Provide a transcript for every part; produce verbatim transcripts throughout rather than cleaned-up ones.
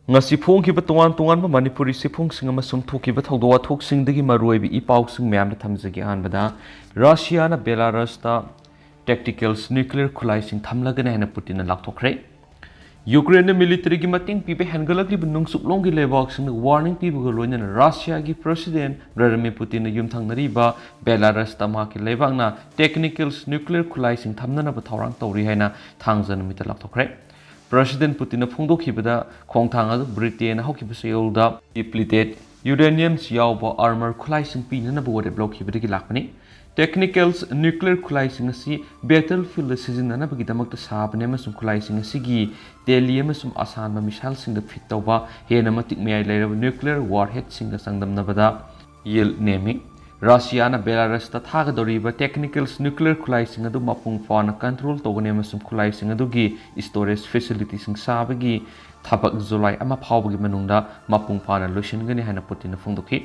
ꯉꯁꯤ ꯐꯣꯡꯈꯤꯕ ꯇꯣꯉꯥꯟ ꯇꯣꯉꯥꯟꯕ ꯃꯅꯤꯄꯨꯔꯤ ꯆꯦꯐꯣꯡꯁꯤꯡ ꯑꯃꯁꯨꯡ ꯊꯣꯛꯈꯤꯕ ꯊꯧꯗꯣꯛ ꯋꯥꯊꯣꯛꯁꯤꯡꯗꯒꯤ ꯃꯔꯨꯑꯣꯏꯕ ꯏ ꯄꯥꯎꯁꯤꯡ ꯃꯌꯥꯝꯗ ꯊꯝꯖꯒꯦ꯫ ꯑꯍꯥꯟꯕꯗ, ꯔꯁꯤꯌꯥꯅ ꯕꯦꯂꯥꯔꯁꯇ tacticals nuclear ꯈꯨꯠꯂꯥꯏꯁꯤꯡ ꯊꯝꯂꯒꯅꯤ ꯍꯥꯏꯅ ꯄꯨꯇꯤꯟꯅ ꯂꯥꯎꯊꯣꯛꯈ꯭ꯔꯦ꯫ ꯌꯨꯀ꯭ꯔꯦꯟꯗ ꯃꯤꯂꯤꯇꯔꯤꯒꯤ ꯃꯇꯦꯡ ꯄꯤꯕ ꯍꯦꯟꯒꯠꯂꯛꯂꯤꯕ ꯅꯣꯡꯆꯨꯞꯂꯣꯝꯒꯤ ꯂꯩꯕꯥꯛꯁꯤꯡꯗ ꯋꯥꯔꯅꯤꯡ ꯄꯤꯕꯒ ꯂꯣꯏꯅꯅ ꯔꯁꯤꯌꯥꯒꯤ ꯄ꯭ꯔꯁꯤꯗꯦꯟ ꯚ꯭ꯂꯥꯗꯤꯃꯤꯔ ꯄꯨꯇꯤꯟꯅ ꯌꯨꯝꯊꯪꯅꯔꯤꯕ ꯕꯦꯂꯥꯔꯁꯇ ꯃꯍꯥꯛꯀꯤ ꯂꯩꯕꯥꯛꯅ tacticals nuclear ꯈꯨꯠꯂꯥꯏꯁꯤꯡ ꯊꯝꯅꯅꯕ ꯊꯧꯔꯥꯡ ꯇꯧꯔꯤ ꯍꯥꯏꯅ ꯊꯥꯡꯖ ꯅꯨꯃꯤꯠꯇ ꯂꯥꯎꯊꯣꯛꯈ꯭ꯔꯦ꯫ ꯄ꯭ꯔꯁꯤꯗꯦꯟ ꯄꯨꯇꯤꯟꯅ ꯐꯣꯡꯗꯣꯛꯈꯤꯕꯗ ꯈꯣꯡꯊꯥꯡ ꯑꯗꯨ ꯕ꯭ꯔꯤꯇꯦꯟꯅ ꯍꯧꯈꯤꯕ ꯆꯌꯣꯜꯗ depleted uraniums ꯌꯥꯎꯕ armor ꯈꯨꯠꯂꯥꯏꯁꯤꯡ ꯄꯤꯅꯅꯕ ꯋꯥꯔꯦꯞ ꯂꯧꯈꯤꯕꯗꯒꯤ ꯂꯥꯛꯄꯅꯤ꯫ Tacticals nuclear ꯈꯨꯠꯂꯥꯏꯁꯤꯡ ꯑꯁꯤ battlefield ꯁꯤꯖꯤꯟꯅꯅꯕꯒꯤꯗꯃꯛꯇ ꯁꯥꯕꯅꯤ ꯑꯃꯁꯨꯡ ꯈꯨꯠꯂꯥꯏꯁꯤꯡ ꯑꯁꯤꯒꯤ ꯇꯦꯜꯂꯤ ꯑꯃꯁꯨꯡ ꯑꯁꯥꯟꯕ missile ꯁꯤꯡꯗ fit ꯇꯧꯕ ꯍꯦꯟꯅ ꯃꯇꯤꯛ ꯃꯌꯥꯏ ꯂꯩꯔꯕ nuclear warhead ꯁꯤꯡꯒ ꯆꯥꯡꯗꯝꯅꯕꯗ ꯌꯦꯜ ꯅꯦꯝꯃꯤ꯫ ꯔꯁꯤꯌꯥꯅ ꯕꯦꯂꯥꯔꯁꯇ ꯊꯥꯒꯗꯧꯔꯤꯕ tacticals nuclear ꯈꯨꯠꯂꯥꯏꯁꯤꯡ ꯑꯗꯨ ꯃꯄꯨꯡ ꯐꯥꯅ control ꯇꯧꯒꯅꯤ ꯑꯃꯁꯨꯡ ꯈꯨꯠꯂꯥꯏꯁꯤꯡ ꯑꯗꯨꯒꯤ storage facility ꯁꯤꯡ ꯁꯥꯕꯒꯤ ꯊꯕꯛ ꯖꯨꯂꯥꯏ ꯑꯃ ꯐꯥꯎꯕꯒꯤ ꯃꯅꯨꯡꯗ ꯃꯄꯨꯡ ꯐꯥꯅ ꯂꯣꯏꯁꯤꯟꯒꯅꯤ ꯍꯥꯏꯅ ꯄꯨꯇꯤꯟꯅ ꯐꯣꯡꯗꯣꯛꯈꯤ꯫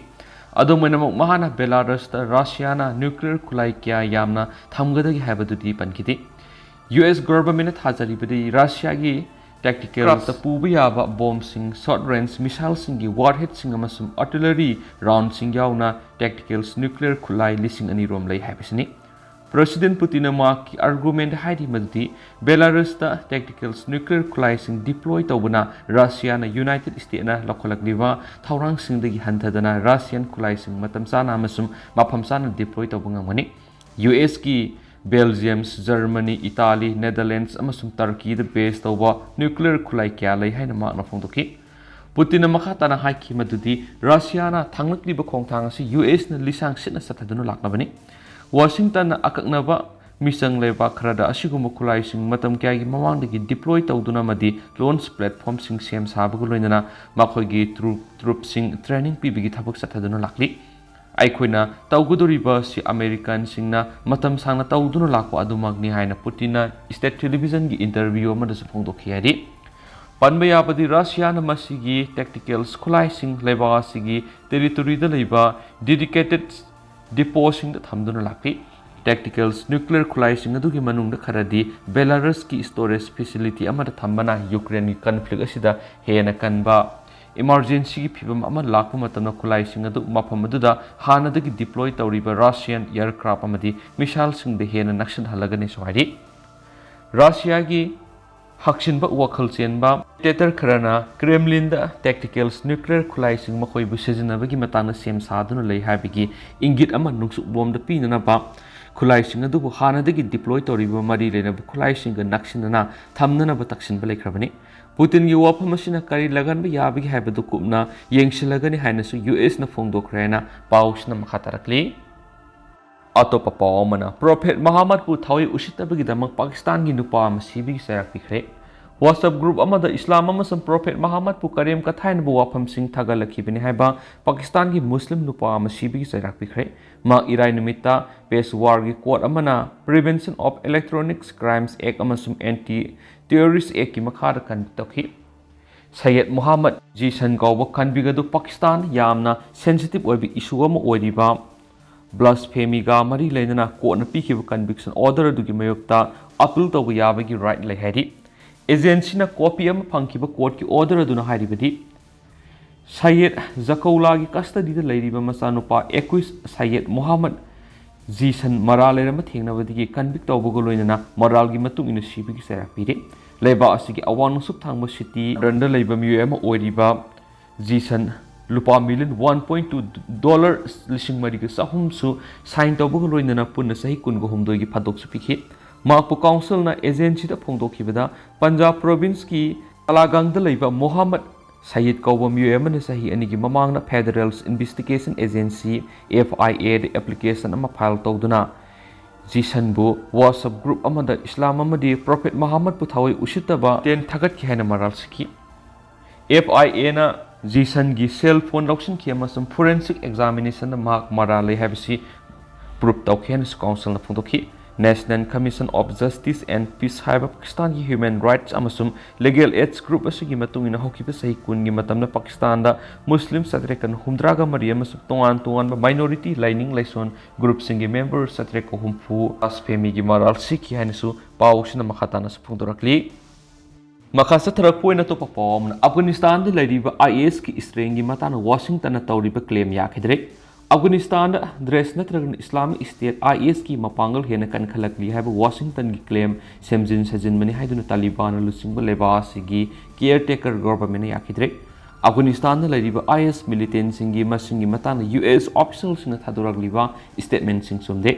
ꯑꯗꯨꯝ ꯑꯣꯏꯅꯃꯛ, ꯃꯍꯥꯛꯅ ꯕꯦꯂꯥꯔꯁꯇ ꯔꯁꯤꯌꯥꯅ nuclear ꯈꯨꯠꯂꯥꯏ ꯀꯌꯥ ꯌꯥꯝꯅ ꯊꯝꯒꯗꯒꯦ ꯍꯥꯏꯕꯗꯨꯗꯤ ꯄꯟꯈꯤꯗꯦ꯫ ꯌꯨ ꯑꯦꯁ government ꯅ ꯊꯥꯖꯔꯤꯕꯗꯤ ꯔꯁꯤꯌꯥꯒꯤ tactical craft ꯇ ꯄꯨꯕ ꯌꯥꯕ ꯕꯣꯝꯁꯤꯡ, short range missile ꯁꯤꯡꯒꯤ warhead ꯁꯤꯡ ꯑꯃꯁꯨꯡ artillery round ꯁꯤꯡ ꯌꯥꯎꯅ tacticals nuclear ꯈꯨꯠꯂꯥꯏ ꯂꯤꯁꯤꯡ ꯑꯅꯤ ꯔꯣꯝ ꯂꯩ ꯍꯥꯏꯕꯁꯤꯅꯤ꯫ ꯄ꯭ꯔꯁꯤꯗꯦꯟ ꯄꯨꯇꯤꯟꯅ ꯃꯍꯥꯛꯀꯤ argument ꯍꯥꯏꯔꯤ ꯃꯗꯨꯗꯤ ꯕꯦꯂꯥꯔꯁꯇ tacticals nuclear ꯈꯨꯠꯂꯥꯏꯁꯤꯡ deploy ꯇꯧꯕꯅ ꯔꯁꯤꯌꯥꯅ ꯌꯨꯅꯥꯏꯇꯦꯗ ꯁ꯭ꯇꯦꯠꯅ ꯂꯧꯈꯠꯂꯛꯂꯤꯕ ꯊꯧꯔꯥꯡꯁꯤꯡꯗꯒꯤ ꯍꯟꯊꯗꯅ ꯔꯁꯤꯌꯥꯟ ꯈꯨꯠꯂꯥꯏꯁꯤꯡ ꯃꯇꯝ ꯆꯥꯅ ꯑꯃꯁꯨꯡ ꯃꯐꯝ ꯆꯥꯅ deploy ꯇꯧꯕ ꯉꯝꯒꯅꯤ꯫ ꯌꯨ ꯑꯦꯁꯀꯤ Belgium, Germany, Italy, Netherlands ꯑꯃꯁꯨꯡ Turkey ꯗ base ꯇꯧꯕ nuclear ꯈꯨꯠꯂꯥꯏ ꯀꯌꯥ ꯂꯩ ꯍꯥꯏꯅ ꯃꯍꯥꯛꯅ ꯐꯣꯡꯗꯣꯛꯈꯤ꯫ ꯄꯨꯇꯤꯟꯅ ꯃꯈꯥ ꯇꯥꯅ ꯍꯥꯏꯈꯤ ꯃꯗꯨꯗꯤ ꯔꯁꯤꯌꯥꯅ ꯊꯥꯡꯂꯛꯂꯤꯕ ꯈꯣꯡꯊꯥꯡ ꯑꯁꯤ ꯌꯨ ꯑꯦꯁꯅ ꯂꯤꯁꯥꯡ ꯁꯤꯠꯅ ꯆꯠꯊꯗꯨꯅ ꯂꯥꯛꯂꯕꯅꯤ꯫ ꯋꯥꯁꯤꯡꯇꯟꯅ ꯑꯀꯛꯅꯕ ꯃꯤꯆꯪ ꯂꯩꯕꯥꯛ ꯈꯔꯗ ꯑꯁꯤꯒꯨꯝꯕ ꯈꯨꯠꯂꯥꯏꯁꯤꯡ ꯃꯇꯝ ꯀꯌꯥꯒꯤ ꯃꯃꯥꯡꯗꯒꯤ deploy ꯇꯧꯗꯨꯅ ꯑꯃꯗꯤ launch platform ꯁꯤꯡ ꯁꯦꯝ ꯁꯥꯕꯒ ꯂꯣꯏꯅꯅ ꯃꯈꯣꯏꯒꯤ troop, troop ꯁꯤꯡ training ꯄꯤꯕꯒꯤ ꯊꯕꯛ ꯆꯠꯊꯗꯨꯅ ꯂꯥꯛꯂꯤ꯫ ꯑꯩꯈꯣꯏꯅ ꯇꯧꯒꯗꯧꯔꯤꯕ ꯑꯁꯤ American ꯁꯤꯡꯅ ꯃꯇꯝ ꯁꯥꯡꯅ ꯇꯧꯗꯨꯅ ꯂꯥꯛꯄ ꯑꯗꯨꯃꯛꯅꯤ ꯍꯥꯏꯅ ꯄꯨꯇꯤꯟꯅ state television ꯒꯤ interview ꯑꯃꯗꯁꯨ ꯐꯣꯡꯗꯣꯛꯈꯤ ꯍꯥꯏꯔꯤ꯫ ꯄꯟꯕ ꯌꯥꯕꯗꯤ ꯔꯁꯤꯌꯥꯅ ꯃꯁꯤꯒꯤ tacticals ꯈꯨꯠꯂꯥꯏꯁꯤꯡ ꯂꯩꯕꯥꯛ ꯑꯁꯤꯒꯤ territory ꯗ ꯂꯩꯕ dedicated depot ꯁꯤꯡꯗ ꯊꯝꯗꯨꯅ ꯂꯥꯛꯂꯤ꯫ Tacticals nuclear ꯈꯨꯠꯂꯥꯏꯁꯤꯡ ꯑꯗꯨꯒꯤ ꯃꯅꯨꯡꯗ ꯈꯔꯗꯤ ꯕꯦꯂꯥꯔꯁꯀꯤ storage facility ꯑꯃꯗ ꯊꯝꯕꯅ ꯌꯨꯀ꯭ꯔꯦꯟꯒꯤ conflict ꯑꯁꯤꯗ ꯍꯦꯟꯅ ꯀꯟꯕ emergencyꯒꯤ ꯐꯤꯚꯝ ꯑꯃ ꯂꯥꯛꯄ ꯃꯇꯝꯗ ꯈꯨꯠꯂꯥꯏꯁꯤꯡ ꯑꯗꯨ ꯃꯐꯝ ꯑꯗꯨꯗ ꯍꯥꯟꯅꯗꯒꯤ deploy ꯇꯧꯔꯤꯕ Russian aircraft ꯑꯃꯗꯤ missileꯁꯤꯡꯗ ꯍꯦꯟꯅ ꯅꯛꯁꯤꯟꯍꯜꯂꯒꯅꯤꯁꯨ ꯍꯥꯏꯔꯤ꯫ ꯔꯁꯤꯌꯥꯒꯤ ꯍꯛꯆꯤꯟꯕ ꯋꯥꯈꯜ ꯆꯦꯟꯕ dictator ꯈꯔꯅ ꯀ꯭ꯔꯦꯝꯂꯤꯟꯗ tacticals nuclear ꯈꯨꯠꯂꯥꯏꯁꯤꯡ ꯃꯈꯣꯏꯕꯨ ꯁꯤꯖꯤꯟꯅꯕꯒꯤ ꯃꯇꯥꯡꯗ ꯁꯦꯝ ꯁꯥꯗꯨꯅ ꯂꯩ ꯍꯥꯏꯕꯒꯤ ꯏꯪꯒꯤꯠ ꯑꯃ ꯅꯨꯡꯁꯨꯛꯂꯣꯝꯗ ꯄꯤꯅꯅꯕ ꯈꯨꯠꯂꯥꯏꯁꯤꯡ ꯑꯗꯨꯕꯨ ꯍꯥꯟꯅꯗꯒꯤ deploy ꯇꯧꯔꯤꯕ ꯃꯔꯤ ꯂꯩꯅꯕ ꯈꯨꯠꯂꯥꯏꯁꯤꯡꯒ ꯅꯛꯁꯤꯟꯅꯅ ꯊꯝꯅꯅꯕ ꯇꯛꯁꯤꯟꯕ ꯂꯩꯈ꯭ꯔꯕꯅꯤ꯫ ꯄꯨꯇꯤꯟꯒꯤ ꯋꯥꯐꯝ ꯑꯁꯤꯅ ꯀꯔꯤ ꯂꯥꯛꯍꯟꯕ ꯌꯥꯕꯒꯦ ꯍꯥꯏꯕꯗꯨ ꯀꯨꯞꯅ ꯌꯦꯡꯁꯤꯜꯂꯒꯅꯤ ꯍꯥꯏꯅꯁꯨ ꯌꯨ ꯑꯦꯁꯅ ꯐꯣꯡꯗꯣꯛꯈ꯭ꯔꯦ ꯍꯥꯏꯅ ꯄꯥꯎꯁꯤꯅ ꯃꯈꯥ ꯇꯥꯔꯛꯂꯤ꯫ ꯑꯇꯣꯞꯄ ꯄꯥꯎ ꯑꯃꯅ, ꯄ꯭ꯔꯣꯐꯦꯠ ꯃꯍꯥꯃꯠꯄꯨ ꯊꯋꯥꯏ ꯎꯁꯤꯠꯇꯕꯒꯤꯗꯃꯛ ꯄꯥꯀꯤꯁꯇꯥꯟꯒꯤ ꯅꯨꯄꯥ ꯑꯃ ꯁꯤꯕꯒꯤ ꯆꯩꯔꯥꯛ ꯄꯤꯈ꯭ꯔꯦ꯫ WhatsApp group ꯑꯃꯗ ꯏꯁꯂꯥꯝ ꯑꯃꯁꯨꯡ ꯄ꯭ꯔꯣꯐꯦꯠ ꯃꯍꯥꯃꯠꯄꯨ ꯀꯔꯦꯝ ꯀꯊꯥꯏꯅꯕ ꯋꯥꯐꯝꯁꯤꯡ ꯊꯥꯒꯠꯂꯛꯈꯤꯕꯅꯤ ꯍꯥꯏꯕ ꯄꯥꯀꯤꯁꯇꯥꯟꯒꯤ ꯃꯨꯁꯂꯤꯝ ꯅꯨꯄꯥ ꯑꯃ ꯁꯤꯕꯒꯤ ꯆꯩꯔꯥꯛ ꯄꯤꯈ꯭ꯔꯦ꯫ ꯃꯍꯥꯛ ꯏꯔꯥꯏ ꯅꯨꯃꯤꯠꯇ ꯄꯦꯁꯋꯥꯔꯒꯤ court ꯑꯃꯅ Prevention of Electronic Crimes Act ꯑꯃꯁꯨꯡ Anti Terrorist Actꯀꯤ ꯃꯈꯥꯗ convict ꯇꯧꯈꯤ꯫ ꯁꯌꯦꯗ ꯃꯨꯍꯝꯃꯗ ꯖꯤꯁꯟ ꯀꯧꯕ convict ꯑꯗꯨ ꯄꯥꯀꯤꯁꯇꯥꯟ ꯌꯥꯝꯅ sensitive ꯑꯣꯏꯕ issue ꯑꯃ ꯑꯣꯏꯔꯤꯕ blasphemyꯒ ꯃꯔꯤ ꯂꯩꯅꯅ courtꯅ ꯄꯤꯈꯤꯕ conviction order ꯑꯗꯨꯒꯤ ꯃꯥꯌꯣꯛꯇ appeal ꯇꯧꯕ ꯌꯥꯕꯒꯤ right ꯂꯩ ꯍꯥꯏꯔꯤ꯫ Agencyꯅ copy ꯑꯃ ꯐꯪꯈꯤꯕ courtꯀꯤ order ꯑꯗꯨꯅ ꯍꯥꯏꯔꯤꯕꯗꯤ, ꯁꯌꯦꯗ ꯖꯀꯧꯂꯥꯒꯤ custodyꯗ ꯂꯩꯔꯤꯕ ꯃꯆꯥꯅꯨꯄꯥ ꯑꯦꯀ꯭ꯋꯤꯁ ꯁꯌꯦꯗ ꯃꯨꯍꯝꯃꯗ ꯖꯤꯁꯟ ꯃꯔꯥꯜ ꯂꯩꯔꯝꯕ ꯊꯦꯡꯅꯕꯗꯒꯤ convict ꯇꯧꯕꯒ ꯂꯣꯏꯅꯅ ꯃꯔꯥꯜꯒꯤ ꯃꯇꯨꯡ ꯏꯟꯅ ꯁꯤꯕꯒꯤ ꯆꯩꯔꯥꯛ ꯄꯤꯔꯦ꯫ ꯂꯩꯕꯥꯛ ꯑꯁꯤꯒꯤ ꯑꯋꯥꯡ ꯅꯣꯡꯆꯨꯞ ꯊꯪꯕ city ꯂꯟꯗꯟꯗ ꯂꯩꯕ ꯃꯤꯑꯣꯏ ꯑꯃ ꯑꯣꯏꯔꯤꯕ ꯖꯤꯁꯟ ꯂꯨꯄꯥ million one point two, dollar ꯂꯤꯁꯤꯡ ꯃꯔꯤꯒ ꯆꯍꯨꯝꯁꯨ sign ꯇꯧꯕꯒ ꯂꯣꯏꯅꯅ ꯄꯨꯟꯅ ꯆꯍꯤ ꯀꯨꯟꯒ ꯍꯨꯝꯗꯣꯏꯒꯤ ꯐꯥꯗꯣꯛꯁꯨ ꯄꯤꯈꯤ꯫ ꯃꯍꯥꯛꯄꯨ councilꯅ agencyꯗ ꯐꯣꯡꯗꯣꯛꯈꯤꯕꯗ, ꯄꯟꯖꯥꯕ provinceꯀꯤ ꯀꯂꯥꯒꯪꯗ ꯂꯩꯕ ꯃꯣꯍꯝꯃꯗ ꯁꯌꯤꯗ ꯀꯧꯕ ꯃꯤꯑꯣꯏ ꯑꯃꯅ ꯆꯍꯤ ꯑꯅꯤꯒꯤ ꯃꯃꯥꯡꯗ Federal Investigation Agency, F I Aꯗ application ꯑꯃ file ꯇꯧꯗꯨꯅ ꯖꯤꯁꯟꯕꯨ WhatsApp group ꯑꯃꯗ ꯏꯁꯂꯥꯝ ꯑꯃꯗꯤ ꯄ꯭ꯔꯣꯐꯦꯠ ꯃꯍꯥꯃꯠꯄꯨ ꯊꯋꯥꯏ ꯎꯁꯤꯠꯇꯕ content ꯊꯥꯒꯠꯈꯤ ꯍꯥꯏꯅ ꯃꯔꯥꯜ ꯁꯤꯈꯤ꯫ F I Aꯅ ꯖꯤꯁꯟꯒꯤ cell phone ꯂꯧꯁꯤꯟꯈꯤ ꯑꯃꯁꯨꯡ forensic examinationꯗ ꯃꯍꯥꯛ ꯃꯔꯥꯜ ꯂꯩ ꯍꯥꯏꯕꯁꯤ prove ꯇꯧꯈꯤ ꯍꯥꯏꯅꯁꯨ councilꯅ ꯐꯣꯡꯗꯣꯛꯈꯤ꯫ National Commission of Justice and Peace ꯍꯥꯏꯕ ꯄꯥꯀꯤꯁꯇꯥꯟꯒꯤ human rights ꯑꯃꯁꯨꯡ legal aids group ꯑꯁꯤꯒꯤ ꯃꯇꯨꯡ ꯏꯟꯅ ꯍꯧꯈꯤꯕ ꯆꯍꯤ ꯀꯨꯟꯒꯤ ꯃꯇꯝꯗ ꯄꯥꯀꯤꯁꯇꯥꯟꯗ ꯃꯨꯁꯂꯤꯝ ꯆꯥꯇ꯭ꯔꯦꯠꯀ ꯍꯨꯝꯗ꯭ꯔꯥꯒ ꯃꯔꯤ ꯑꯃꯁꯨꯡ ꯇꯣꯉꯥꯟ ꯇꯣꯉꯥꯟꯕ minority ꯂꯥꯏꯅꯤꯡ ꯂꯥꯏꯁꯣꯟ groupꯁꯤꯡꯒꯤ member ꯆꯥꯇ꯭ꯔꯦꯠꯀ ꯍꯨꯝꯐꯨ blasphemyꯒꯤ ꯃꯔꯥꯜ ꯁꯤꯈꯤ ꯍꯥꯏꯅꯁꯨ ꯄꯥꯎꯁꯤꯅ ꯃꯈꯥ ꯇꯥꯅꯁꯨ ꯐꯣꯡꯗꯣꯔꯛꯂꯤ꯫ ꯃꯈꯥ ꯆꯠꯊꯔꯛꯄ ꯑꯣꯏꯅ ꯑꯇꯣꯞꯄ ꯄꯥꯎ ꯑꯃꯅ, ꯑꯐꯒꯥꯅꯤꯁꯇꯥꯟꯗ ꯂꯩꯔꯤꯕ ISꯀꯤ strengthꯒꯤ ꯃꯇꯥꯡꯗ ꯋꯥꯁꯤꯡꯇꯟꯅ ꯇꯧꯔꯤꯕ claim ꯌꯥꯈꯤꯗ꯭ꯔꯦ꯫ ꯑꯐꯒꯥꯅꯤꯁꯇꯥꯟꯗ ꯗꯥꯏꯁ ꯅꯠꯇ꯭ꯔꯒꯅ ꯏꯁꯂꯥꯃꯤꯛ ꯁ꯭ꯇꯦꯠ ISꯀꯤ ꯃꯄꯥꯡꯒꯜ ꯍꯦꯟꯅ ꯀꯟꯈꯠꯂꯛꯂꯤ ꯍꯥꯏꯕ ꯋꯥꯁꯤꯡꯇꯟꯒꯤ claim ꯁꯦꯝꯖꯤꯟ ꯁꯥꯖꯤꯟꯕꯅꯤ ꯍꯥꯏꯗꯨꯅ ꯇꯥꯂꯤꯕꯥꯟꯅ ꯂꯨꯆꯤꯡꯕ ꯂꯩꯕꯥꯛ ꯑꯁꯤꯒꯤ caretaker governmentꯅ ꯌꯥꯈꯤꯗ꯭ꯔꯦ꯫ ꯑꯐꯒꯥꯅꯤꯁꯇꯥꯟꯗ ꯂꯩꯔꯤꯕ IS militantꯁꯤꯡꯒꯤ ꯃꯁꯤꯡꯒꯤ ꯃꯇꯥꯡꯗ US officialꯁꯤꯡꯅ ꯊꯥꯗꯣꯔꯛꯂꯤꯕ statementꯁꯤꯡ ꯆꯨꯝꯗꯦ꯫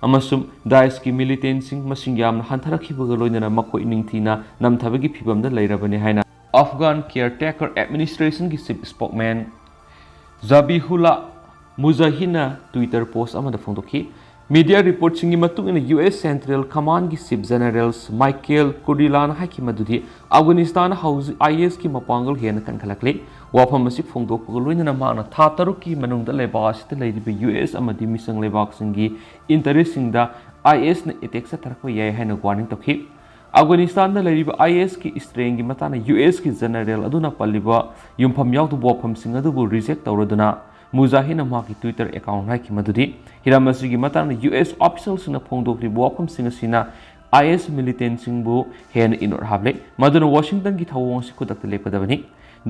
ꯑꯃꯁꯨꯡ ꯗꯥꯏꯁꯀꯤ militantꯁꯤꯡ ꯃꯁꯤꯡ ꯌꯥꯝꯅ ꯍꯟꯊꯔꯛꯈꯤꯕꯒ ꯂꯣꯏꯅꯅ ꯃꯈꯣꯏ ꯅꯤꯡꯊꯤꯅ ꯅꯝꯊꯕꯒꯤ ꯐꯤꯚꯝꯗ ꯂꯩꯔꯕꯅꯤ ꯍꯥꯏꯅ Afghan Caretaker Administrationꯒꯤ chief spokesman ꯖꯕꯤꯍꯨꯂꯥ ꯃꯨꯖꯥꯍꯤꯗꯅ Twitter post ꯑꯃꯗ ꯐꯣꯡꯗꯣꯛꯈꯤ꯫ Media reportꯁꯤꯡꯒꯤ ꯃꯇꯨꯡ ꯏꯟꯅ, US Central Commandꯒꯤ Chief General Michael Kurillꯅ ꯍꯥꯏꯈꯤ ꯃꯗꯨꯗꯤ ꯑꯐꯒꯥꯅꯤꯁꯇꯥꯟꯗ ꯍꯧꯖꯤꯛ ISꯀꯤ ꯃꯄꯥꯡꯒꯜ ꯍꯦꯟꯅ ꯀꯟꯈꯠꯂꯛꯂꯤ꯫ ꯋꯥꯐꯝ ꯑꯁꯤ ꯐꯣꯡꯗꯣꯛꯄꯒ ꯂꯣꯏꯅꯅ ꯃꯍꯥꯛꯅ ꯊꯥ ꯇꯔꯨꯛꯀꯤ ꯃꯅꯨꯡꯗ ꯂꯩꯕꯥꯛ ꯑꯁꯤꯗ ꯂꯩꯔꯤꯕ US ꯑꯃꯗꯤ ꯃꯤꯆꯪ ꯂꯩꯕꯥꯛꯁꯤꯡꯒꯤ interestꯁꯤꯡꯗ ISꯅ attack ꯆꯠꯊꯔꯛꯄ ꯌꯥꯏ ꯍꯥꯏꯅ warning ꯇꯧꯈꯤ꯫ ꯑꯐꯒꯥꯅꯤꯁꯇꯥꯟꯗ ꯂꯩꯔꯤꯕ ISꯀꯤ strengthꯒꯤ ꯃꯇꯥꯡꯗ USꯀꯤ general ꯑꯗꯨꯅ ꯄꯜꯂꯤꯕ ꯌꯨꯝꯐꯝ ꯌꯥꯎꯗꯕ ꯋꯥꯐꯝꯁꯤꯡ ꯑꯗꯨꯕꯨ reject ꯇꯧꯔꯗꯨꯅ, ꯃꯨꯖꯥꯍꯤꯗꯅ ꯃꯍꯥꯛꯀꯤ Twitter account ꯍꯥꯏꯈꯤ ꯃꯗꯨꯗꯤ ꯍꯤꯔꯝ ꯑꯁꯤꯒꯤ ꯃꯇꯥꯡꯗ US officialꯁꯤꯡꯅ ꯐꯣꯡꯗꯣꯛꯂꯤꯕ ꯋꯥꯐꯝꯁꯤꯡ ꯑꯁꯤꯅ IS militantꯁꯤꯡꯕꯨ ꯍꯦꯟꯅ ꯏꯅꯣꯠ ꯍꯥꯞꯂꯦ, ꯃꯗꯨꯅ ꯋꯥꯁꯤꯡꯇꯟꯒꯤ ꯊꯧꯑꯣꯡ ꯑꯁꯤ ꯈꯨꯗꯛꯇ ꯂꯦꯞꯀꯗꯕꯅꯤ꯫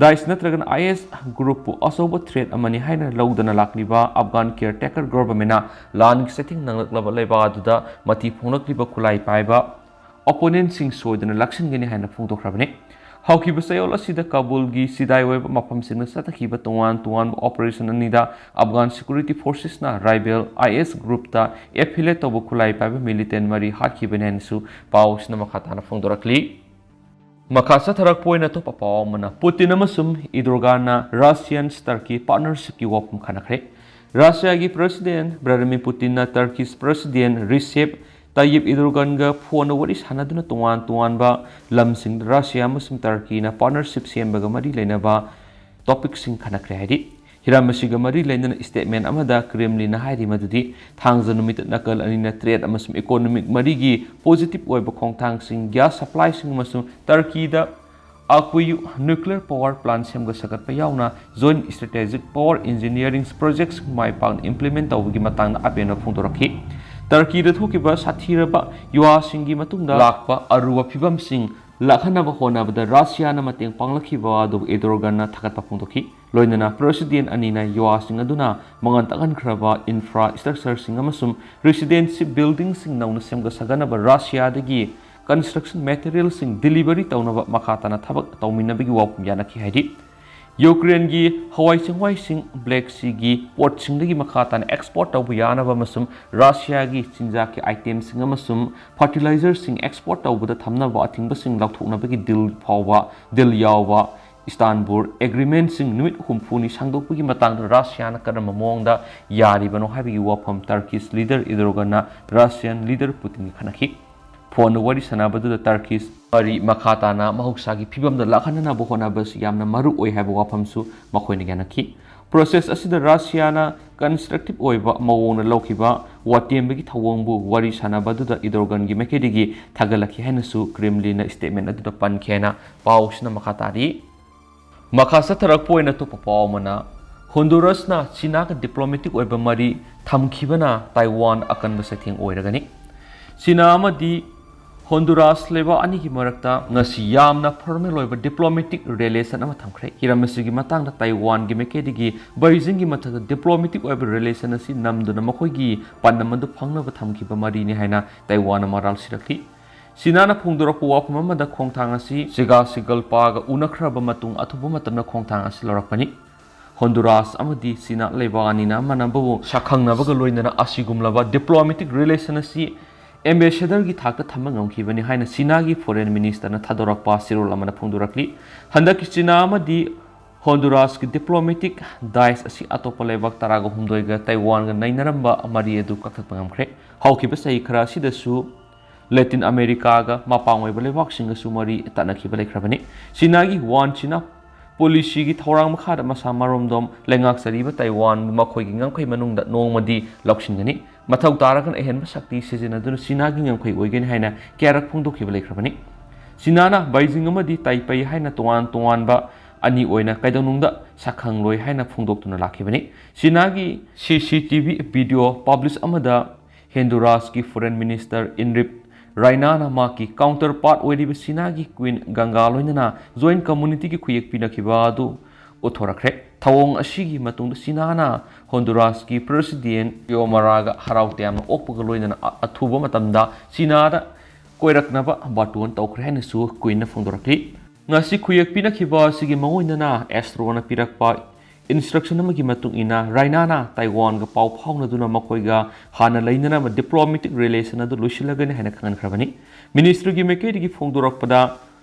ꯗꯥꯏꯁ ꯅꯠꯇ꯭ꯔꯒꯅ IS groupꯄꯨ ꯑꯆꯧꯕ threat ꯑꯃꯅꯤ ꯍꯥꯏꯅ ꯂꯧꯗꯅ ꯂꯥꯛꯂꯤꯕ Afghan caretaker governmentꯅ ꯂꯥꯟꯒꯤ ꯆꯩꯊꯦꯡ ꯅꯪꯂꯛꯂꯕ ꯂꯩꯕꯥꯛ ꯑꯗꯨꯗ ꯃꯊꯤ ꯐꯣꯡꯂꯛꯂꯤꯕ ꯈꯨꯠꯂꯥꯏ ꯄꯥꯏꯕ opponentꯁꯤꯡ ꯁꯣꯏꯗꯅ ꯂꯥꯛꯁꯤꯟꯒꯅꯤ ꯍꯥꯏꯅ ꯐꯣꯡꯗꯣꯛꯈ꯭ꯔꯕꯅꯤ꯫ ꯍꯧꯈꯤꯕ ꯆꯌꯣꯜ ꯑꯁꯤꯗ ꯀꯥꯕꯨꯜꯒꯤ ꯆꯤꯗꯥꯏ ꯑꯣꯏꯕ ꯃꯐꯝꯁꯤꯡꯗ ꯆꯠꯊꯈꯤꯕ ꯇꯣꯉꯥꯟ ꯇꯣꯉꯥꯟꯕ operation ꯑꯅꯤꯗ Afghan security forcesꯅ rebel IS groupꯇ affiliate ꯇꯧꯕ ꯈꯨꯠꯂꯥꯏ ꯄꯥꯏꯕ militant ꯃꯔꯤ ꯍꯥꯠꯈꯤꯕꯅꯤ ꯍꯥꯏꯅꯁꯨ ꯄꯥꯎꯁꯤꯅ ꯃꯈꯥ ꯇꯥꯅ ꯐꯣꯡꯗꯣꯔꯛꯂꯤ꯫ ꯃꯈꯥ ꯆꯠꯊꯔꯛꯄ ꯑꯣꯏꯅ ꯑꯇꯣꯞꯄ ꯄꯥꯎ ꯑꯃꯅ, ꯄꯨꯇꯤꯟ ꯑꯃꯁꯨꯡ ꯏꯔꯗꯣꯒꯥꯟꯅ Russian Turkey partnershipꯀꯤ ꯋꯥꯐꯝ ꯈꯟꯅꯈ꯭ꯔꯦ꯫ ꯔꯁꯤꯌꯥꯒꯤ President Vladimir Putinꯅ Turkish President Recep Tayyip Erdoganꯒ phoneꯗ ꯋꯥꯔꯤ ꯁꯥꯟꯅꯗꯨꯅ ꯇꯣꯉꯥꯟ ꯇꯣꯉꯥꯟꯕ ꯂꯝꯁꯤꯡꯗ ꯔꯁꯤꯌꯥ ꯑꯃꯁꯨꯡ Turkeyꯅ partnership ꯁꯦꯝꯕꯒ ꯃꯔꯤ ꯂꯩꯅꯕ topicꯁꯤꯡ ꯈꯟꯅꯈ꯭ꯔꯦ ꯍꯥꯏꯔꯤ꯫ ꯍꯤꯔꯝ ꯑꯁꯤꯒ ꯃꯔꯤ ꯂꯩꯅꯅ statement ꯑꯃꯗ ꯀ꯭ꯔꯦꯝꯂꯤꯟꯅ ꯍꯥꯏꯔꯤ ꯃꯗꯨꯗꯤ ꯊꯥꯡꯖ ꯅꯨꯃꯤꯠꯇ ꯅꯥꯀꯜ ꯑꯅꯤꯅ trade ꯑꯃꯁꯨꯡ economic ꯃꯔꯤꯒꯤ positive ꯑꯣꯏꯕ ꯈꯣꯡꯊꯥꯡꯁꯤꯡ, gas supplyꯁꯤꯡ ꯑꯃꯁꯨꯡ ꯇꯔꯀꯤꯗ ꯑꯀꯨꯌꯨ nuclear power plant ꯁꯦꯝꯒꯠ ꯁꯥꯒꯠꯄ ꯌꯥꯎꯅ joint strategic power engineering projects ꯃꯥꯏ ꯄꯥꯛꯅ implement ꯇꯧꯕꯒꯤ ꯃꯇꯥꯡꯗ ꯑꯄꯦꯟꯕ ꯐꯣꯡꯗꯣꯔꯛꯈꯤ꯫ ꯇꯔꯀꯤꯗ ꯊꯣꯛꯈꯤꯕ ꯁꯥꯊꯤꯔꯕ ꯌꯨꯍꯥꯁꯤꯡꯒꯤ ꯃꯇꯨꯡꯗ ꯂꯥꯛꯄ ꯑꯔꯨꯕ ꯐꯤꯕꯝꯁꯤꯡ ꯂꯥꯛꯍꯟꯅꯕ ꯍꯣꯠꯅꯕꯗ ꯔꯁꯤꯌꯥꯅ ꯃꯇꯦꯡ ꯄꯥꯡꯂꯛꯈꯤꯕ ꯑꯗꯨ ꯏꯗꯣꯔꯒꯟꯅ ꯊꯥꯒꯠꯄ ꯐꯣꯡꯗꯣꯛꯈꯤ꯫ ꯂꯣꯏꯅꯅ president ꯑꯅꯤꯅ ꯌꯨꯍꯥꯁꯤꯡ ꯑꯗꯨꯅ ꯃꯉꯥꯜ ꯇꯥꯛꯍꯟꯈ꯭ꯔꯕ infrastructureꯁꯤꯡ ꯑꯃꯁꯨꯡ residential buildingꯁꯤꯡ ꯅꯧꯅ ꯁꯦꯝꯒꯠ ꯁꯥꯒꯠꯅꯕ ꯔꯁꯤꯌꯥꯗꯒꯤ construction materialꯁꯤꯡ delivery ꯇꯧꯅꯕ ꯃꯈꯥ ꯇꯥꯅ ꯊꯕꯛ ꯇꯧꯃꯤꯟꯅꯕꯒꯤ ꯋꯥꯐꯝ ꯌꯥꯅꯈꯤ ꯍꯥꯏꯔꯤ꯫ ꯌꯨꯀ꯭ꯔꯦꯟꯒꯤ ꯍꯋꯥꯏ ꯆꯦꯡꯋꯥꯏꯁꯤꯡ Black Seaꯒꯤ portꯁꯤꯡꯗꯒꯤ ꯃꯈꯥ ꯇꯥꯅ export ꯇꯧꯕ ꯌꯥꯅꯕ ꯑꯃꯁꯨꯡ ꯔꯁꯤꯌꯥꯒꯤ ꯆꯤꯟꯖꯥꯛꯀꯤ itemꯁꯤꯡ ꯑꯃꯁꯨꯡ fertilizerꯁꯤꯡ export ꯇꯧꯕꯗ ꯊꯝꯅꯕ ꯑꯊꯤꯡꯕꯁꯤꯡ ꯂꯧꯊꯣꯛꯅꯕꯒꯤ deal ꯐꯥꯎꯕ, deal ꯌꯥꯎꯕ Istanbul Agreementꯁꯤꯡ ꯅꯨꯃꯤꯠ ꯍꯨꯝꯐꯨꯅꯤ ꯁꯥꯡꯗꯣꯛꯄꯒꯤ ꯃꯇꯥꯡꯗ ꯔꯁꯤꯌꯥꯅ ꯀꯔꯝꯕ ꯃꯑꯣꯡꯗ ꯌꯥꯔꯤꯕꯅꯣ ꯍꯥꯏꯕꯒꯤ ꯋꯥꯐꯝ Turkish leader Erdoganꯅ Russian leader Putinꯒ ꯈꯟꯅꯈꯤ꯫ Phoneꯗ ꯋꯥꯔꯤ ꯁꯥꯟꯅꯕꯗꯨꯗ Turkish ꯃꯔꯤ ꯃꯈꯥ ꯇꯥꯅ ꯃꯍꯧꯁꯥꯒꯤ ꯐꯤꯕꯝꯗ ꯂꯥꯛꯍꯟꯅꯕ ꯍꯣꯠꯅꯕ ꯑꯁꯤ ꯌꯥꯝꯅ ꯃꯔꯨ ꯑꯣꯏ ꯍꯥꯏꯕ ꯋꯥꯐꯝꯁꯨ ꯃꯈꯣꯏꯅ ꯌꯥꯅꯈꯤ꯫ Process ꯑꯁꯤꯗ ꯔꯁꯤꯌꯥꯅ constructive ꯑꯣꯏꯕ ꯃꯑꯣꯡꯗ ꯂꯧꯈꯤꯕ ꯋꯥꯇꯦꯝꯕꯒꯤ ꯊꯧꯑꯣꯡꯕꯨ ꯋꯥꯔꯤ ꯁꯥꯟꯅꯕ ꯑꯗꯨꯗ ꯏꯗꯣꯔꯒꯟꯒꯤ ꯃꯥꯏꯀꯩꯗꯒꯤ ꯊꯥꯒꯠꯂꯛꯈꯤ ꯍꯥꯏꯅꯁꯨ ꯀ꯭ꯔꯦꯝꯂꯤꯟꯅ statement ꯑꯗꯨꯗ ꯄꯟꯈꯤ ꯍꯥꯏꯅ ꯄꯥꯎꯁꯤꯅ ꯃꯈꯥ ꯇꯥꯔꯤ꯫ ꯃꯈꯥ ꯆꯠꯊꯔꯛꯄ ꯑꯣꯏꯅ ꯑꯇꯣꯞꯄ ꯄꯥꯎ ꯑꯃꯅ, ꯍꯣꯟꯗꯨꯔꯁꯅ ꯆꯤꯅꯥꯒ diplomatic ꯑꯣꯏꯕ ꯃꯔꯤ ꯊꯝꯈꯤꯕꯅ ꯇꯥꯏꯋꯥꯟ ꯑꯀꯟꯕ ꯆꯩꯊꯦꯡ ꯑꯣꯏꯔꯒꯅꯤ꯫ ꯆꯤꯅꯥ ꯑꯃꯗꯤ ꯍꯣꯟꯗꯨꯔꯥꯁ ꯂꯩꯕꯥꯛ ꯑꯅꯤꯒꯤ ꯃꯔꯛꯇ ꯉꯁꯤ ꯌꯥꯝꯅ formal ꯑꯣꯏꯕ diplomatic relation ꯑꯃ ꯊꯝꯈ꯭ꯔꯦ꯫ ꯍꯤꯔꯝ ꯑꯁꯤꯒꯤ ꯃꯇꯥꯡꯗ ꯇꯥꯏꯋꯥꯟꯒꯤ ꯃꯥꯏꯀꯩꯗꯒꯤ ꯕꯩꯖꯤꯡꯒꯤ ꯃꯊꯛꯇ diplomatic ꯑꯣꯏꯕ relation ꯑꯁꯤ ꯅꯝꯗꯨꯅ ꯃꯈꯣꯏꯒꯤ ꯄꯥꯟꯗꯝ ꯑꯗꯨ ꯐꯪꯅꯕ ꯊꯝꯈꯤꯕ ꯃꯔꯤꯅꯤ ꯍꯥꯏꯅ ꯇꯥꯏꯋꯥꯟꯅ ꯃꯔꯥꯜ ꯁꯤꯔꯛꯈꯤ꯫ ꯆꯤꯅꯥꯅ ꯐꯣꯡꯗꯣꯔꯛꯄ ꯋꯥꯐꯝ ꯑꯃꯗ ꯈꯣꯡꯊꯥꯡ ꯑꯁꯤ ꯆꯦꯒꯥ ꯁꯤꯒꯜꯄꯥꯒ ꯎꯅꯈ꯭ꯔꯕ ꯃꯇꯨꯡ ꯑꯊꯨꯕ ꯃꯇꯝꯗ ꯈꯣꯡꯊꯥꯡ ꯑꯁꯤ ꯂꯧꯔꯛꯄꯅꯤ꯫ ꯍꯣꯟꯗꯨꯔꯥꯁ ꯑꯃꯗꯤ ꯆꯤꯅꯥ ꯂꯩꯕꯥꯛ ꯑꯅꯤꯅ ꯑꯃꯅ ꯑꯃꯕꯨ ꯁꯛꯈꯪꯅꯕꯒ ꯂꯣꯏꯅꯅ ꯑꯁꯤꯒꯨꯝꯂꯕ diplomatic relation ꯑꯁꯤ ambassadorꯒꯤ ꯊꯥꯛꯇ ꯊꯝꯕ ꯉꯝꯈꯤꯕꯅꯤ ꯍꯥꯏꯅ ꯆꯤꯅꯥꯒꯤ foreign ministerꯅ ꯊꯥꯗꯣꯔꯛꯄ ꯆꯦꯔꯣꯜ ꯑꯃꯅ ꯐꯣꯡꯗꯣꯔꯛꯂꯤ꯫ ꯍꯟꯗꯛꯀꯤ ꯆꯤꯅꯥ ꯑꯃꯗꯤ ꯍꯣꯟꯗꯨꯔꯥꯁꯀꯤ diplomatic ties ꯑꯁꯤ ꯑꯇꯣꯞꯄ ꯂꯩꯕꯥꯛ ꯇꯔꯥꯒ ꯍꯨꯝꯗꯣꯏꯒ ꯇꯥꯏꯋꯥꯟꯒ ꯅꯩꯅꯔꯝꯕ ꯃꯔꯤ ꯑꯗꯨ ꯀꯛꯊꯠꯄ ꯉꯝꯈ꯭ꯔꯦ꯫ ꯍꯧꯈꯤꯕ ꯆꯍꯤ ꯈꯔ ꯑꯁꯤꯗꯁꯨ ꯂꯦꯇꯤꯟ ꯑꯃꯦꯔꯤꯀꯥꯒ ꯃꯄꯥꯡ ꯑꯣꯏꯕ ꯂꯩꯕꯥꯛꯁꯤꯡꯒꯁꯨ ꯃꯔꯤ ꯇꯠꯅꯈꯤꯕ ꯂꯩꯈ꯭ꯔꯕꯅꯤ꯫ ꯆꯤꯅꯥꯒꯤ One China ꯄꯣꯂꯤꯁꯤꯒꯤ ꯊꯧꯔꯥꯡ ꯃꯈꯥꯗ ꯃꯁꯥ ꯃꯔꯣꯝꯗꯣꯝ ꯂꯩꯉꯥꯛꯆꯔꯤꯕ ꯇꯥꯏꯋꯥꯟꯕꯨ ꯃꯈꯣꯏꯒꯤ ꯉꯝꯈꯩ ꯃꯅꯨꯡꯗ ꯅꯣꯡꯃꯗꯤ ꯂꯧꯁꯤꯟꯒꯅꯤ꯫ ꯃꯊꯧ ꯇꯥꯔꯒꯅ ꯑꯍꯦꯟꯕ ꯁꯛꯇꯤ ꯁꯤꯖꯤꯟꯅꯗꯨꯅ ꯆꯤꯅꯥꯒꯤ ꯉꯝꯈꯩ ꯑꯣꯏꯒꯅꯤ ꯍꯥꯏꯅ ꯀꯌꯥꯔꯛ ꯐꯣꯡꯗꯣꯛꯈꯤꯕ ꯂꯩꯈ꯭ꯔꯕꯅꯤ꯫ ꯆꯤꯅꯥꯅ ꯕꯩꯖꯤꯡ ꯑꯃꯗꯤ ꯇꯥꯏꯄꯩ ꯍꯥꯏꯅ ꯇꯣꯉꯥꯟ ꯇꯣꯉꯥꯟꯕ ꯑꯅꯤ ꯑꯣꯏꯅ ꯀꯩꯗꯧꯅꯨꯡꯗ ꯁꯛꯈꯪꯂꯣꯏ ꯍꯥꯏꯅ ꯐꯣꯡꯗꯣꯛꯇꯨꯅ ꯂꯥꯛꯈꯤꯕꯅꯤ꯫ ꯆꯤꯅꯥꯒꯤ C C T V video publish ꯑꯃꯗ ꯍꯦꯟꯗꯨꯔꯥꯁꯀꯤ foreign minister ꯏꯟꯔꯤꯞ ꯔꯥꯏꯅꯥꯅ ꯃꯍꯥꯛꯀꯤ counterpart ꯑꯣꯏꯔꯤꯕ ꯆꯤꯅꯥꯒꯤ queen ꯒꯪꯒꯥ ꯂꯣꯏꯅꯅ joint communityꯒꯤ ꯈꯨꯌꯦꯛ ꯄꯤꯅꯈꯤꯕ ꯑꯗꯨ ꯎꯠꯊꯣꯔꯛꯈ꯭ꯔꯦ꯫ ꯊꯧꯑꯣꯡ ꯑꯁꯤꯒꯤ ꯃꯇꯨꯡꯗ ꯆꯤꯅꯥꯅ ꯍꯣꯟꯗꯨꯔꯥꯁꯀꯤ president ꯌꯣꯃꯔꯥꯒ ꯍꯔꯥꯎ ꯇꯌꯥꯝꯅ ꯑꯣꯛꯄꯒ ꯂꯣꯏꯅꯅ ꯑ-, ꯑꯊꯨꯕ ꯃꯇꯝꯗ ꯆꯤꯅꯥꯗ ꯀꯣꯏꯔꯛꯅꯕ ꯕꯥꯇꯣꯟ ꯇꯧꯈ꯭ꯔꯦ ꯍꯥꯏꯅꯁꯨ queenꯅ ꯐꯣꯡꯗꯣꯔꯛꯂꯤ꯫ ꯉꯁꯤ ꯈꯨꯌꯦꯛ ꯄꯤꯅꯈꯤꯕ ꯑꯁꯤꯒꯤ ꯃꯉꯣꯟꯗꯅ ꯑꯦꯁꯇ꯭ꯔꯣꯅ ꯄꯤꯔꯛꯄ instruction ꯑꯃꯒꯤ ꯃꯇꯨꯡ ꯏꯟꯅ ꯔꯥꯏꯅꯥꯅ ꯇꯥꯏꯋꯥꯟꯒ ꯄꯥꯎ ꯐꯥꯎꯅꯗꯨꯅ ꯃꯈꯣꯏꯒ ꯍꯥꯟꯅ ꯂꯩꯅꯔꯝꯕ diplomatic relation ꯑꯗꯨ ꯂꯣꯏꯁꯤꯜꯂꯒꯅꯤ ꯍꯥꯏꯅ ꯈꯪꯍꯟꯈ꯭ꯔꯕꯅꯤ꯫ Ministryꯒꯤ ꯃꯥꯏꯀꯩꯗꯒꯤ ꯐꯣꯡꯗꯣꯔꯛꯄꯗ